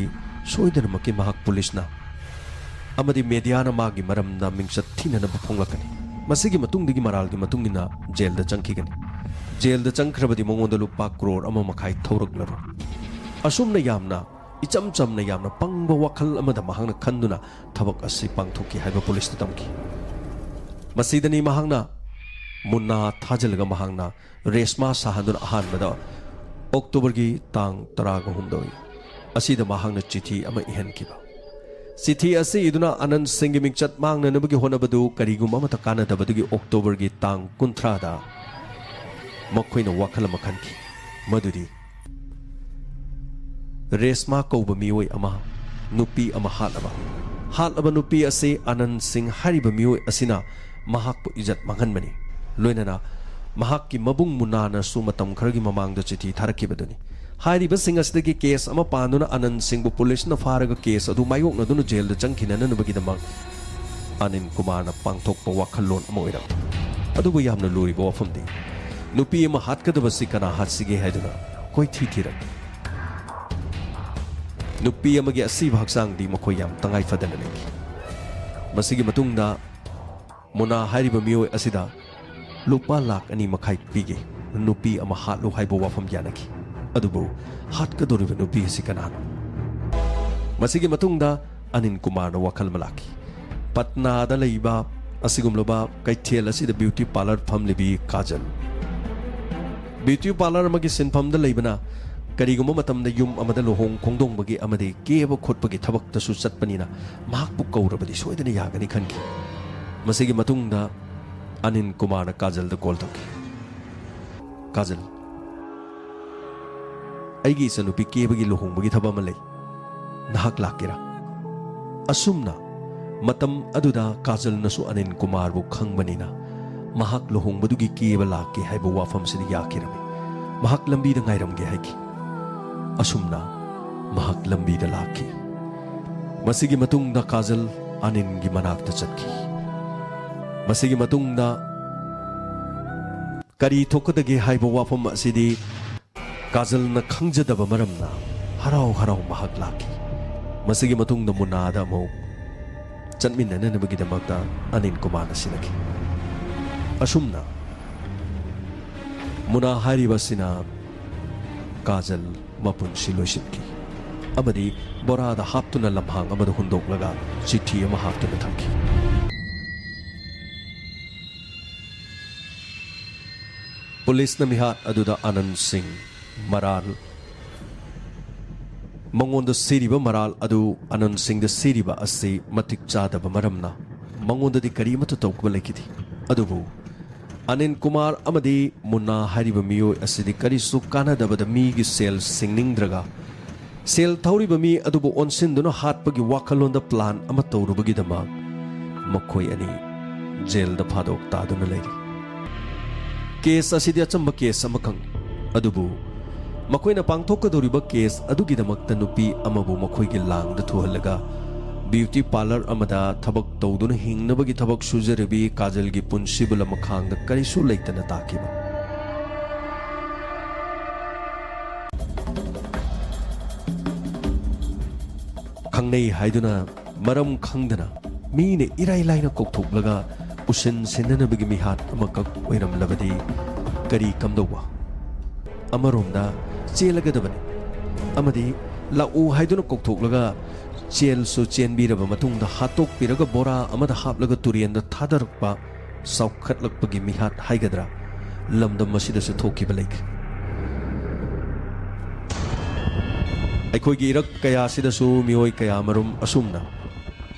ꯁꯣꯏꯗꯅꯃꯛꯀꯤ ꯃꯍꯥꯛ ꯄꯨꯂꯤꯁꯅ ꯑꯃꯗꯤ ꯃꯦꯗꯤꯌꯥꯅ ꯃꯥꯒꯤ ꯃꯔꯝꯗ ꯃꯤꯡꯆꯠ ꯊꯤꯅꯅꯕ ꯐꯣꯡꯂꯛꯀꯅꯤ꯫ ꯃꯁꯤꯒꯤ ꯃꯇꯨꯡꯗꯒꯤ ꯃꯔꯥꯜꯒꯤ ꯃꯇꯨꯡ ꯏꯟꯅ ꯖꯦꯜꯗ ꯆꯪꯈꯤꯒꯅꯤ꯫ ꯖꯦꯜꯗ ꯆꯪꯈ꯭ꯔꯕꯗꯤ ꯃꯉꯣꯟꯗ ꯂꯨꯄꯥ ꯀ꯭ꯔꯣꯔ ꯑꯃ ꯃꯈꯥꯏ ꯊꯧꯔꯛꯂꯔꯣꯏ꯫ ꯑꯁꯨꯝꯅ ꯌꯥꯝꯅ ꯏꯆꯝ ꯆꯝꯅ, ꯌꯥꯝꯅ ꯄꯪꯕ ꯋꯥꯈꯜ ꯑꯃꯗ ꯃꯍꯥꯛꯅ ꯈꯟꯗꯨꯅ ꯊꯕꯛ ꯑꯁꯤ ꯄꯥꯡꯊꯣꯛꯈꯤ ꯍꯥꯏꯕ ꯄꯨꯂꯤꯁꯇ ꯇꯝꯈꯤ꯫ ꯃꯁꯤꯗꯅꯤ ꯃꯍꯥꯛꯅ ꯃꯨꯟꯅꯥ ꯊꯥꯖꯤꯜꯂꯒ ꯃꯍꯥꯛꯅ ꯔꯦꯁꯃꯥ ꯁꯥꯍꯟꯗꯨꯅ ꯑꯍꯥꯟꯕꯗ ꯑꯣꯛꯇꯣꯕꯔꯒꯤ ꯇꯥꯡ ꯇꯔꯥꯒ ꯍꯨꯝꯗꯣꯏ ꯑꯁꯤꯗ ꯃꯍꯥꯛꯅ ꯆꯤꯊꯤ ꯑꯃ ꯏꯍꯟꯈꯤꯕ꯫ ꯆꯤꯊꯤ ꯑꯁꯤ ꯏꯗꯨꯅ ꯑꯅꯟ ꯁꯤꯡꯒꯤ ꯃꯤꯡꯆꯠ ꯃꯥꯡꯅꯅꯕꯒꯤ ꯍꯣꯠꯅꯕꯗꯨ ꯀꯔꯤꯒꯨꯝꯕ ꯑꯃꯠꯇ ꯀꯥꯟꯅꯗꯕꯗꯒꯤ ꯑꯣꯛꯇꯣꯕꯔꯒꯤ ꯇꯥꯡ ꯀꯨꯟꯊ꯭ꯔꯥꯗ ꯃꯈꯣꯏꯅ ꯋꯥꯈꯜ ꯑꯃ ꯈꯟꯈꯤ, ꯃꯗꯨꯗꯤ ꯔꯦꯁꯃꯥ ꯀꯧꯕ ꯃꯤꯑꯣꯏ ꯑꯃ, ꯅꯨꯄꯤ ꯑꯃ ꯍꯥꯠꯂꯕ, ꯍꯥꯠꯂꯕ ꯅꯨꯄꯤ ꯑꯁꯤ ꯑꯅꯟ ꯁꯤꯡ ꯍꯥꯏꯔꯤꯕ ꯃꯤꯑꯣꯏ ꯑꯁꯤꯅ ꯃꯍꯥꯛꯄꯨ ꯏꯖꯠ ꯃꯥꯡꯍꯟꯕꯅꯤ꯫ ꯂꯣꯏꯅꯅ ꯃꯍꯥꯛꯀꯤ ꯃꯕꯨꯡ ꯃꯨꯅꯥꯅꯁꯨ ꯃꯇꯝ ꯈꯔꯒꯤ ꯃꯃꯥꯡꯗ ꯆꯤꯊꯤ ꯊꯥꯔꯛꯈꯤꯕꯗꯨꯅꯤ꯫ ꯍꯥꯏꯔꯤꯕꯁꯤꯡ ꯑꯁꯤꯗꯒꯤ ꯀꯦꯁ ꯑꯃ ꯄꯥꯟꯗꯨꯅ ꯑꯅꯟ ꯁꯤꯡꯕꯨ ꯄꯨꯂꯤꯁꯅ ꯐꯥꯔꯒ ꯀꯦꯁ ꯑꯗꯨ ꯃꯥꯌꯣꯛꯅꯗꯨꯅ ꯖꯦꯜꯗ ꯆꯪꯈꯤꯅꯅꯕꯒꯤꯗꯃꯛ ꯑꯅꯤꯜ ꯀꯨꯃꯥꯔꯅ ꯄꯥꯡꯊꯣꯛꯄ ꯋꯥꯈꯜꯂꯣꯟ ꯑꯃ ꯑꯣꯏꯔꯝꯃꯤ꯫ ꯑꯗꯨꯕꯨ ꯌꯥꯝꯅ ꯂꯨꯔꯤꯕ ꯋꯥꯐꯝꯗꯤ, ꯅꯨꯄꯤ ꯑꯃ ꯍꯥꯠꯀꯗꯕꯁꯤ ꯀꯅꯥ ꯍꯥꯠꯁꯤꯒꯦ ꯍꯥꯏꯗꯨꯅ ꯀꯣꯏꯊꯤ ꯊꯤꯔꯛꯏ꯫ ꯅꯨꯄꯤ ꯑꯃꯒꯤ ꯑꯁꯤꯕ ꯍꯛꯆꯥꯡꯗꯤ ꯃꯈꯣꯏ ꯌꯥꯝ ꯇꯉꯥꯏ ꯐꯗꯅ ꯂꯩꯈꯤ꯫ ꯃꯁꯤꯒꯤ ꯃꯇꯨꯡꯗ ꯃꯨꯅꯥ ꯍꯥꯏꯔꯤꯕ ꯃꯤꯑꯣꯏ ꯑꯁꯤꯗ ꯂꯨꯄꯥ ꯂꯥꯈ ꯑꯅꯤ ꯃꯈꯥꯏ ꯄꯤꯒꯦ, ꯅꯨꯄꯤ ꯑꯃ ꯍꯥꯠꯂꯨ ꯍꯥꯏꯕ ꯋꯥꯐꯝ ꯌꯥꯅꯈꯤ꯫ ꯑꯗꯨꯕꯨ ꯍꯥꯠꯀꯗꯧꯔꯤꯕ ꯅꯨꯄꯤ ꯑꯁꯤ ꯀꯅꯥꯅꯣ? ꯃꯁꯤꯒꯤ ꯃꯇꯨꯡꯗ ꯑꯅꯤꯜ ꯀꯨꯃꯥꯔꯅ ꯋꯥꯈꯜ ꯑꯃ ꯂꯥꯛꯈꯤ꯫ ꯄꯠꯅꯥꯗ ꯂꯩꯕ ꯑꯁꯤꯒꯨꯝꯂꯕ ꯀꯩꯊꯦꯜ ꯑꯁꯤꯗ ꯕ꯭ꯌꯨꯇꯤ ꯄꯥꯔꯂꯔ ꯐꯝꯂꯤꯕꯤ ꯀꯥꯖꯜ꯫ ꯕ꯭ꯌꯨꯇꯤ ꯄꯥꯔꯂꯔ ꯑꯃꯒꯤ ꯁꯤꯟꯐꯝꯗ ꯂꯩꯕꯅ ꯀꯔꯤꯒꯨꯝꯕ ꯃꯇꯝꯗ ꯌꯨꯝ ꯑꯃꯗ ꯂꯨꯍꯣꯡ ꯈꯣꯡꯗꯣꯡꯕꯒꯤ ꯑꯃꯗꯤ ꯀꯦꯕ ꯈꯣꯠꯄꯒꯤ ꯊꯕꯛꯇꯁꯨ ꯆꯠꯄꯅꯤꯅ ꯃꯍꯥꯛꯄꯨ ꯀꯧꯔꯕꯗꯤ ꯁꯣꯏꯗꯅ ꯌꯥꯒꯅꯤ ꯈꯟꯈꯤ꯫ ꯃꯁꯤꯒꯤ ꯃꯇꯨꯡꯗ ꯑꯅꯤꯜ ꯀꯨꯃꯥꯔꯅ ꯀꯥꯖꯜꯗ ꯀꯣꯜ ꯇꯧꯈꯤ꯫ "ꯀꯥꯖꯜ, ꯑꯩꯒꯤ ꯏꯆꯟꯅꯨꯄꯤ ꯀꯦꯕꯒꯤ ꯂꯨꯍꯣꯡꯕꯒꯤ ꯊꯕꯛ ꯑꯃ ꯂꯩ꯫ ꯅꯍꯥꯛ ꯂꯥꯛꯀꯦꯔꯥ?" ꯑꯁꯨꯝꯅ ꯃꯇꯝ ꯑꯗꯨꯗ ꯀꯥꯖꯜꯅꯁꯨ ꯑꯅꯤꯜ ꯀꯨꯃꯥꯔꯕꯨ ꯈꯪꯕꯅꯤꯅ ꯃꯍꯥꯛ ꯂꯨꯍꯣꯡꯕꯗꯨꯒꯤ ꯀꯦꯕ ꯂꯥꯛꯀꯦ ꯍꯥꯏꯕ ꯋꯥꯐꯝꯁꯤꯗ ꯌꯥꯈꯤꯔꯝꯃꯤ꯫ ꯃꯍꯥꯛ ꯂꯝꯕꯤꯗ ꯉꯥꯏꯔꯝꯒꯦ ꯍꯥꯏꯈꯤ꯫ ꯑꯁꯨꯝꯅ ꯃꯍꯥꯛ ꯂꯝꯕꯤꯗ ꯂꯥꯛꯈꯤ꯫ ꯃꯁꯤꯒꯤ ꯃꯇꯨꯡꯗ ꯀꯥꯖꯜ ꯑꯅꯤꯜꯒꯤ ꯃꯅꯥꯛꯇ ꯆꯠꯈꯤ꯫ ꯃꯁꯤꯒꯤ ꯃꯇꯨꯡꯗ ꯀꯔꯤ ꯊꯣꯛꯀꯗꯒꯦ ꯍꯥꯏꯕ ꯋꯥꯐꯝ ꯑꯁꯤꯗꯤ ꯀꯥꯖꯜꯅ ꯈꯪꯖꯗꯕ ꯃꯔꯝꯅ ꯍꯔꯥꯎ ꯍꯔꯥꯎ ꯃꯍꯥꯛ ꯂꯥꯛꯈꯤ꯫ ꯃꯁꯤꯒꯤ ꯃꯇꯨꯡꯗ ꯃꯨꯅꯥꯗ ꯑꯃꯨꯛ ꯆꯠꯃꯤꯟꯅꯅꯅꯕꯒꯤꯗꯃꯛꯇ ꯑꯅꯤꯜ ꯀꯨꯃꯥꯔꯅ ꯁꯤꯟꯅꯈꯤ꯫ ꯑꯁꯨꯝꯅ ꯃꯨꯅꯥ ꯍꯥꯏꯔꯤꯕ ꯑꯁꯤꯅ ꯀꯥꯖꯜ ꯃꯄꯨꯟꯁꯤ ꯂꯣꯏꯁꯤꯟꯈꯤ ꯑꯃꯗꯤ ꯕꯣꯔꯥꯗ ꯍꯥꯞꯇꯨꯅ ꯂꯝꯍꯥꯡ ꯑꯃꯗ ꯍꯨꯟꯗꯣꯛꯂꯒ ꯆꯤꯊꯤ ꯑꯃ ꯍꯥꯞꯇꯨꯅ ꯊꯝꯈꯤ꯫ ꯄꯨꯂꯤꯁꯅ ꯃꯤꯍꯥꯠ ꯑꯗꯨꯗ ꯑꯅꯟ ꯁꯤꯡ ꯃꯔꯥꯜ, ꯃꯉꯣꯟꯗ ꯁꯤꯔꯤꯕ ꯃꯔꯥꯜ ꯑꯗꯨ ꯑꯅꯟ ꯁꯤꯡꯗ ꯁꯤꯔꯤꯕ ꯑꯁꯤ ꯃꯇꯤꯛ ꯆꯥꯗꯕ ꯃꯔꯝꯅ ꯃꯉꯣꯟꯗꯗꯤ ꯀꯔꯤꯃꯠꯇ ꯇꯧꯕ ꯂꯩꯈꯤꯗꯦ꯫ ꯑꯗꯨꯕꯨ ꯑꯅꯤꯜ ꯀꯨꯃꯥꯔ ꯑꯃꯗꯤ ꯃꯨꯟꯅꯥ ꯍꯥꯏꯔꯤꯕ ꯃꯤꯑꯣꯏ ꯑꯁꯤꯗꯤ ꯀꯔꯤꯁꯨ ꯀꯥꯟꯅꯗꯕꯗ ꯃꯤꯒꯤ ꯁꯦꯜ ꯁꯤꯡꯅꯤꯡꯗ꯭ꯔꯒ ꯁꯦꯜ ꯊꯧꯔꯤꯕ ꯃꯤ ꯑꯗꯨꯕꯨ ꯑꯣꯟꯁꯤꯟꯗꯨꯅ ꯍꯥꯠꯄꯒꯤ ꯋꯥꯈꯜꯂꯣꯟꯗ ꯄ꯭ꯂꯥꯟ ꯑꯃ ꯇꯧꯔꯨꯕꯒꯤꯗꯃꯛ ꯃꯈꯣꯏ ꯑꯅꯤ ꯖꯦꯜꯗ ꯐꯥꯗꯣꯛ ꯇꯥꯗꯨꯅ ꯂꯩꯔꯤ꯫ ꯀꯦꯁ ꯑꯁꯤꯗꯤ ꯑꯆꯝꯕ ꯀꯦꯁ ꯑꯃꯈꯛꯅꯤ, ꯑꯗꯨꯕꯨ ꯃꯈꯣꯏꯅ ꯄꯥꯡꯊꯣꯛꯀꯗꯧꯔꯤꯕ ꯀꯦꯁ ꯑꯗꯨꯒꯤꯗꯃꯛꯇ ꯅꯨꯄꯤ ꯑꯃꯕꯨ ꯃꯈꯣꯏꯒꯤ ꯂꯥꯡꯗ ꯊꯨꯍꯜꯂꯒ ꯕ꯭ꯌꯨꯇꯤ ꯄꯥꯔꯂꯔ ꯑꯃꯗ ꯊꯕꯛ ꯇꯧꯗꯨꯅ ꯍꯤꯡꯅꯕꯒꯤ ꯊꯕꯛ ꯁꯨꯖꯔꯤꯕꯤ ꯀꯥꯖꯜꯒꯤ ꯄꯨꯟꯁꯤꯕꯨ ꯂꯃꯈꯥꯡꯗ ꯀꯔꯤꯁꯨ ꯂꯩꯇꯅ ꯇꯥꯈꯤꯕ꯫ ꯈꯪꯅꯩ ꯍꯥꯏꯗꯨꯅ ꯃꯔꯝ ꯈꯪꯗꯅ ꯃꯤꯅ ꯏꯔꯥꯏ ꯂꯥꯏꯅ ꯀꯧꯊꯣꯛꯂꯒ ꯎꯁꯤꯟ ꯁꯤꯟꯅꯅꯕꯒꯤ ꯃꯤꯍꯥꯠ ꯑꯃꯈꯛ ꯑꯣꯏꯔꯝꯂꯕꯗꯤ ꯀꯔꯤ ꯀꯝꯗꯧꯕ? ꯑꯃꯔꯣꯝꯗ ꯆꯦꯜꯂꯒꯗꯕꯅꯤ ꯑꯃꯗꯤ ꯂꯥꯛꯎ ꯍꯥꯏꯗꯨꯅ ꯀꯧꯊꯣꯛꯂꯒ ꯆꯦꯜꯁꯨ ꯆꯦꯟꯕꯤꯔꯕ ꯃꯇꯨꯡꯗ ꯍꯥꯠꯇꯣꯛꯄꯤꯔꯒ ꯕꯣꯔꯥ ꯑꯃꯗ ꯍꯥꯞꯂꯒ ꯇꯨꯔꯦꯟꯗ ꯊꯥꯗꯔꯛꯄ ꯆꯥꯎꯈꯠꯂꯛꯄꯒꯤ ꯃꯤꯍꯥꯠ ꯍꯥꯏꯒꯗ꯭ꯔꯥ, ꯂꯝꯗꯝ ꯑꯁꯤꯗꯁꯨ ꯊꯣꯛꯈꯤꯕ ꯂꯩꯈ꯭ꯔꯦ꯫ ꯑꯩꯈꯣꯏꯒꯤ ꯏꯔꯛ ꯀꯌꯥ ꯑꯁꯤꯗꯁꯨ ꯃꯤꯑꯣꯏ ꯀꯌꯥ ꯑꯃꯔꯣꯝ ꯑꯁꯨꯝꯅ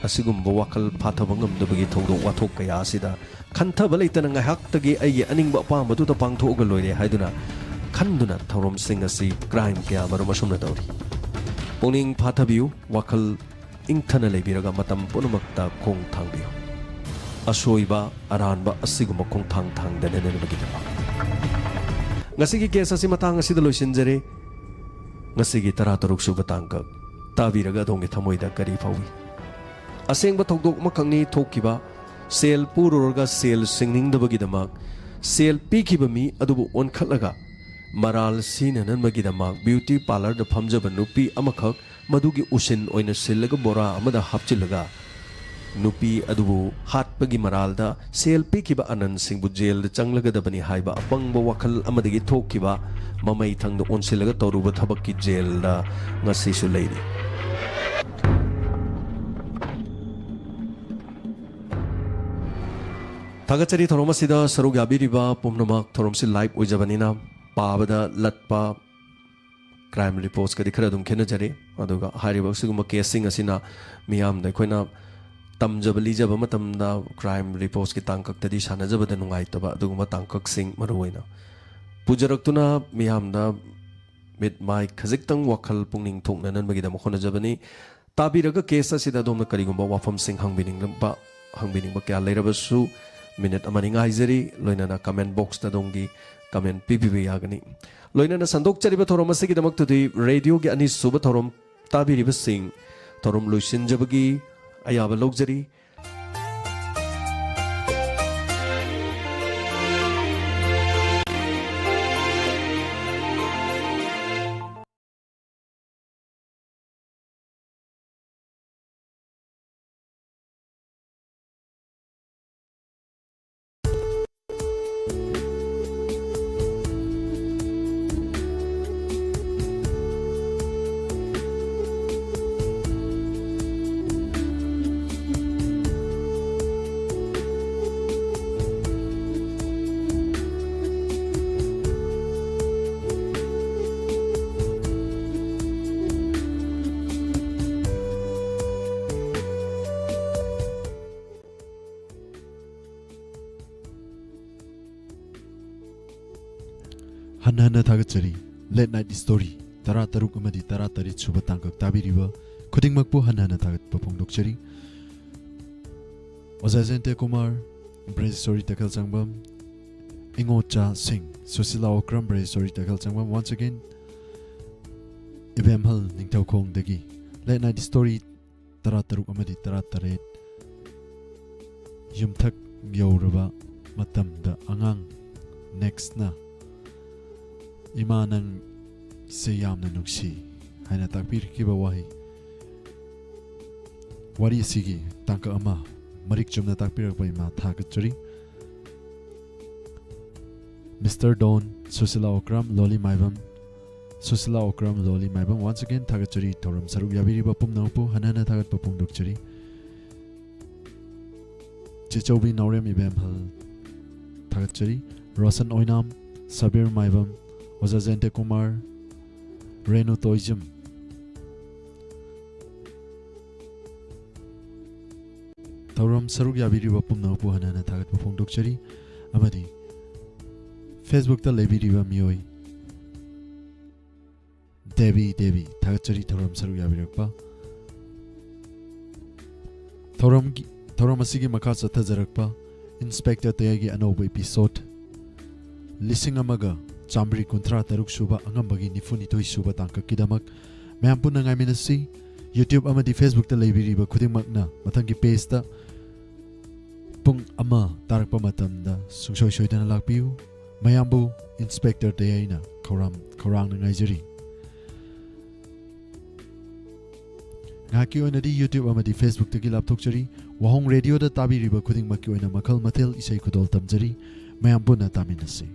ꯑꯁꯤꯒꯨꯝꯕ ꯋꯥꯈꯜ ꯐꯥꯊꯕ ꯉꯝꯗꯕꯒꯤ ꯊꯧꯗꯣꯛ ꯋꯥꯊꯣꯛ ꯀꯌꯥ ꯑꯁꯤꯗ ꯈꯟꯊꯕ ꯂꯩꯇꯅ ꯉꯥꯏꯍꯥꯛꯇꯒꯤ ꯑꯩꯒꯤ ꯑꯅꯤꯡꯕ ꯑꯄꯥꯝꯕꯗꯨꯗ ꯄꯥꯡꯊꯣꯛꯑꯒ ꯂꯣꯏꯔꯦ ꯍꯥꯏꯗꯨꯅ ꯈꯟꯗꯨꯅ ꯊꯧꯔꯝꯁꯤꯡ ꯑꯁꯤ, ꯀ꯭ꯔꯥꯏꯝ ꯀꯌꯥ ꯑꯃꯔꯣꯝ ꯑꯁꯨꯝꯅ ꯇꯧꯔꯤ꯫ ꯄꯨꯛꯅꯤꯡ ꯐꯥꯊꯕꯤꯌꯨ, ꯋꯥꯈꯜ ꯏꯪꯊꯅ ꯂꯩꯕꯤꯔꯒ ꯃꯇꯝ ꯄꯨꯝꯅꯃꯛꯇ ꯈꯣꯡ ꯊꯥꯡꯕꯤꯌꯨ꯫ ꯑꯁꯣꯏꯕ ꯑꯔꯥꯟꯕ ꯑꯁꯤꯒꯨꯝꯕ ꯈꯣꯡꯊꯥꯡ ꯊꯥꯡꯗꯅꯅꯕꯒꯤꯗꯃꯛ꯫ ꯉꯁꯤꯒꯤ ꯀꯦꯁ ꯑꯁꯤ ꯃꯇꯥꯡ ꯑꯁꯤꯗ ꯂꯣꯏꯁꯤꯟꯖꯔꯦ꯫ ꯉꯁꯤꯒꯤ ꯇꯔꯥꯇꯔꯨꯛ ꯁꯨꯕ ꯇꯥꯡꯀꯛ ꯇꯥꯕꯤꯔꯒ ꯑꯗꯣꯝꯒꯤ ꯊꯃꯣꯏꯗ ꯀꯔꯤ ꯐꯥꯎꯏ? ꯑꯁꯦꯡꯕ ꯊꯧꯗꯣꯛ ꯑꯃꯈꯛꯅꯤ ꯊꯣꯛꯈꯤꯕ꯫ ꯁꯦꯜ ꯄꯨꯔꯨꯔꯒ ꯁꯦꯜ ꯁꯤꯡꯅꯤꯡꯗꯕꯒꯤꯗꯃꯛ ꯁꯦꯜ ꯄꯤꯈꯤꯕ ꯃꯤ ꯑꯗꯨꯕꯨ ꯑꯣꯟꯈꯠꯂꯒ ꯃꯔꯥꯜ ꯁꯤꯅꯅꯕꯒꯤꯗꯃꯛ ꯕ꯭ꯌꯨꯇꯤ ꯄꯥꯔꯂꯔꯗ ꯐꯝꯖꯕ ꯅꯨꯄꯤ ꯑꯃꯈꯛ ꯃꯗꯨꯒꯤ ꯎꯁꯤꯟ ꯑꯣꯏꯅ ꯁꯤꯜꯂꯒ ꯕꯣꯔꯥ ꯑꯃꯗ ꯍꯥꯞꯆꯤꯜꯂꯒ ꯅꯨꯄꯤ ꯑꯗꯨꯕꯨ ꯍꯥꯠꯄꯒꯤ ꯃꯔꯥꯜꯗ ꯁꯦꯜ ꯄꯤꯈꯤꯕ ꯑꯅꯟ ꯁꯤꯡꯕꯨ ꯖꯦꯜꯗ ꯆꯪꯂꯒꯗꯕꯅꯤ ꯍꯥꯏꯕ ꯑꯄꯪꯕ ꯋꯥꯈꯜ ꯑꯃꯗꯒꯤ ꯊꯣꯛꯈꯤꯕ, ꯃꯃꯩ ꯊꯪꯗ ꯑꯣꯟꯁꯤꯜꯂꯒ ꯇꯧꯔꯨꯕ ꯊꯕꯛꯀꯤ ꯖꯦꯜꯗ ꯉꯁꯤꯁꯨ ꯂꯩꯔꯤ꯫ ꯊꯥꯒꯠꯆꯔꯤ ꯊꯧꯔꯝ ꯑꯁꯤꯗ ꯁꯔꯨꯛ ꯌꯥꯕꯤꯔꯤꯕ ꯄꯨꯝꯅꯃꯛ꯫ ꯊꯧꯔꯝꯁꯤ ꯂꯥꯏꯚ ꯑꯣꯏꯖꯕꯅꯤꯅ ꯄꯥꯕꯗ ꯂꯠꯄ ꯀ꯭ꯔꯥꯏꯝ ꯔꯤꯄꯣꯔꯠꯁꯀꯗꯤ ꯈꯔ ꯑꯗꯨꯝ ꯈꯦꯠꯅꯖꯔꯤ꯫ ꯑꯗꯨꯒ ꯍꯥꯏꯔꯤꯕ ꯑꯁꯤꯒꯨꯝꯕ ꯀꯦꯁꯁꯤꯡ ꯑꯁꯤꯅ ꯃꯤꯌꯥꯝꯗ ꯑꯩꯈꯣꯏꯅ ꯇꯝꯖꯕ ꯂꯤꯖꯕ ꯃꯇꯝꯗ ꯀ꯭ꯔꯥꯏꯝ ꯔꯤꯄꯣꯔꯠꯁꯀꯤ ꯇꯥꯡꯀꯛꯇꯗꯤ ꯁꯥꯟꯅꯖꯕꯗ ꯅꯨꯡꯉꯥꯏꯇꯕ ꯑꯗꯨꯒꯨꯝꯕ ꯇꯥꯡꯀꯛꯁꯤꯡ ꯃꯔꯨꯑꯣꯏꯅ ꯄꯨꯖꯔꯛꯇꯨꯅ ꯃꯤꯌꯥꯝꯗ ꯃꯤꯠ ꯃꯥꯏ ꯈꯖꯤꯛꯇꯪ ꯋꯥꯈꯜ ꯄꯨꯛꯅꯤꯡ ꯊꯣꯛꯅꯅꯕꯒꯤꯗꯃꯛ ꯍꯣꯠꯅꯖꯕꯅꯤ꯫ ꯇꯥꯕꯤꯔꯒ ꯀꯦꯁ ꯑꯁꯤꯗ ꯑꯗꯣꯝꯅ ꯀꯔꯤꯒꯨꯝꯕ ꯋꯥꯐꯝꯁꯤꯡ ꯍꯪꯕꯤꯅꯤꯡꯂꯝꯕ, ꯍꯪꯕꯤꯅꯤꯡꯕ ꯀꯌꯥ ꯂꯩꯔꯕꯁꯨ ꯃꯤꯅꯤꯠ ꯑꯃꯅꯤ ꯉꯥꯏꯖꯔꯤ꯫ ꯂꯣꯏꯅꯅ ꯀꯃꯦꯟ ꯕꯣꯛꯁꯇ ꯑꯗꯣꯝꯒꯤ ꯀꯃꯦꯟ ꯄꯤꯕꯤꯕ ꯌꯥꯒꯅꯤ꯫ ꯂꯣꯏꯅꯅ ꯁꯟꯗꯣꯛꯆꯔꯤꯕ ꯊꯧꯔꯝ ꯑꯁꯤꯒꯤꯗꯃꯛꯇꯗꯤ ꯔꯦꯗꯤꯑꯣꯒꯤ ꯑꯅꯤꯁꯨꯕ ꯊꯧꯔꯝ ꯇꯥꯕꯤꯔꯤꯕꯁꯤꯡ ꯊꯧꯔꯝ ꯂꯣꯏꯁꯤꯟꯖꯕꯒꯤ ꯑꯌꯥꯕ ꯂꯧꯖꯔꯤ꯫ ꯍꯟꯅ ꯍꯟꯅ ꯊꯥꯒꯠꯆꯔꯤ꯫ Late Night Story ꯇꯔꯥ ꯇꯔꯨꯛ ꯑꯃꯗꯤ ꯇꯔꯥ ꯇꯔꯦꯠ ꯁꯨꯕ ꯇꯥꯡꯀꯛ ꯇꯥꯕꯤꯔꯤꯕ ꯈꯨꯗꯤꯡꯃꯛꯄꯨ ꯍꯟꯅ ꯍꯟꯅ ꯊꯥꯒꯠꯄ ꯐꯣꯡꯗꯣꯛꯆꯔꯤ꯫ ꯑꯣꯖꯥ ꯖꯌꯟꯇ ꯀꯨꯃꯥꯔ, ꯕ꯭ꯔꯦꯖꯦꯁꯣꯔꯤ ꯇꯈꯦꯜ ꯆꯪꯕꯝ, ꯏꯉꯣꯆꯥ ꯁꯤꯡ, Sushila Okram, ꯕ꯭ꯔꯦꯖꯦꯁꯣꯔꯤ ꯇꯈꯦꯜ ꯆꯪꯕꯝ, once again, ꯏꯕꯦꯝꯍꯜ ꯅꯤꯡꯊꯧꯈꯣꯡꯗꯒꯤ꯫ Late Night Story ꯇꯔꯥ ꯇꯔꯨꯛ ꯑꯃꯗꯤ ꯇꯔꯥ ꯇꯔꯦꯠ ꯌꯨꯝꯊꯛ ꯌꯧꯔꯕ ꯃꯇꯝꯗ ꯑꯉꯥꯡ ꯅꯦꯛꯁꯅ "ꯏꯃꯥ, ꯅꯪꯁꯦ ꯌꯥꯝꯅ ꯅꯨꯡꯁꯤ" ꯍꯥꯏꯅ ꯇꯥꯛꯄꯤꯔꯛꯈꯤꯕ ꯋꯥꯍꯩ꯫ ꯋꯥꯔꯤ ꯑꯁꯤꯒꯤ ꯇꯥꯡꯀꯛ ꯑꯃ ꯃꯔꯤꯛ ꯆꯨꯝꯅ ꯇꯥꯛꯄꯤꯔꯛꯄ ꯏꯃꯥ ꯊꯥꯒꯠꯆꯔꯤ꯫ ꯃꯤꯁꯇꯔ ꯗꯣꯟ, ꯁꯨꯁꯤꯂꯥ ꯑꯣꯀ꯭ꯔꯥꯝ, ꯂꯣꯂꯤ ꯃꯥꯏꯕꯝ, ꯁꯨꯁꯤꯂꯥ ꯑꯣꯀ꯭ꯔꯥꯝ, ꯂꯣꯂꯤ ꯃꯥꯏꯕꯝ, once again ꯊꯥꯒꯠꯆꯔꯤ ꯊꯧꯔꯝ ꯁꯔꯨꯛ ꯌꯥꯕꯤꯔꯤꯕ ꯄꯨꯝꯅꯃꯛꯄꯨ ꯍꯟꯅ ꯍꯟꯅ ꯊꯥꯒꯠꯄ ꯐꯣꯡꯗꯣꯛꯆꯔꯤ꯫ ꯆꯦꯆꯧꯕꯤ ꯅꯥꯎꯔꯦꯝ ꯏꯕꯦꯝꯍꯜ ꯊꯥꯒꯠꯆꯔꯤ꯫ ꯔꯣꯁꯟ ꯑꯣꯏꯅꯥꯝ, ꯁꯕꯤꯔ ꯃꯥꯏꯕꯝ, ꯑꯣꯖꯥ ꯖꯌꯟꯇ ꯀꯨꯃꯥꯔ, ꯔꯦꯅꯨ ꯇꯣꯏꯖꯝ꯫ ꯊꯧꯔꯝ ꯁꯔꯨꯛ ꯌꯥꯕꯤꯔꯤꯕ ꯄꯨꯝꯅꯃꯛꯄꯨ ꯍꯟꯅ ꯍꯟꯅ ꯊꯥꯒꯠꯄ ꯐꯣꯡꯗꯣꯛꯆꯔꯤ꯫ ꯑꯃꯗꯤ Facebook ꯇ ꯂꯩꯕꯤꯔꯤꯕ ꯃꯤꯑꯣꯏ ꯗꯦꯕꯤ, ꯗꯦꯕꯤ, ꯊꯥꯒꯠꯆꯔꯤ ꯊꯧꯔꯝ ꯁꯔꯨꯛ ꯌꯥꯕꯤꯔꯛꯄ꯫ ꯊꯧꯔꯝꯒꯤ, ꯊꯧꯔꯝ ꯑꯁꯤꯒꯤ ꯃꯈꯥ ꯆꯠꯊꯖꯔꯛꯄ ꯏꯟꯁꯄꯦꯛꯇꯔ ꯇꯌꯥꯏꯒꯤ ꯑꯅꯧꯕ episode, ꯂꯤꯁꯤꯡ ꯑꯃꯒ ꯆꯥꯃꯔꯤ ꯀꯨꯟꯊ꯭ꯔꯥ ꯇꯔꯨꯛ ꯁꯨꯕ ꯑꯉꯝꯕꯒꯤ ꯅꯤꯐꯨ ꯅꯤꯊꯣꯏ ꯁꯨꯕ ꯇꯥꯡꯀꯛꯀꯤꯗꯃꯛ ꯃꯌꯥꯝ ꯄꯨꯟꯅ ꯉꯥꯏꯃꯤꯟꯅꯁꯤ꯫ YouTube ꯑꯃꯗꯤ Facebook ꯇ ꯂꯩꯕꯤꯔꯤꯕ ꯈꯨꯗꯤꯡꯃꯛꯅ ꯃꯊꯪꯒꯤ page ꯇ ꯄꯨꯡ ꯑꯃ ꯇꯥꯔꯛꯄ ꯃꯇꯝꯗ ꯁꯨꯡꯁꯣꯏ ꯁꯣꯏꯗꯅ ꯂꯥꯛꯄꯤꯌꯨ꯫ ꯃꯌꯥꯝꯕꯨ ꯏꯟꯁꯄꯦꯛꯇꯔ ꯇꯌꯥꯏꯅ ꯈꯧꯔꯥꯡ-, ꯈꯧꯔꯥꯡꯅ ꯉꯥꯏꯖꯔꯤ꯫ ꯉꯥꯏꯍꯥꯛꯀꯤ ꯑꯣꯏꯅꯗꯤ YouTube ꯑꯃꯗꯤ Facebook ꯇꯒꯤ ꯂꯥꯞꯊꯣꯛꯆꯔꯤ꯫ ꯋꯥꯍꯣꯡ ꯔꯦꯗꯤꯑꯣꯗ ꯇꯥꯕꯤꯔꯤꯕ ꯈꯨꯗꯤꯡꯃꯛꯀꯤ ꯑꯣꯏꯅ ꯃꯈꯜ ꯃꯊꯦꯜ ꯏꯁꯩ ꯈꯨꯗꯣꯜ ꯇꯝꯖꯔꯤ꯫ ꯃꯌꯥꯝ ꯄꯨꯟꯅ ꯇꯥꯃꯤꯟꯅꯁꯤ꯫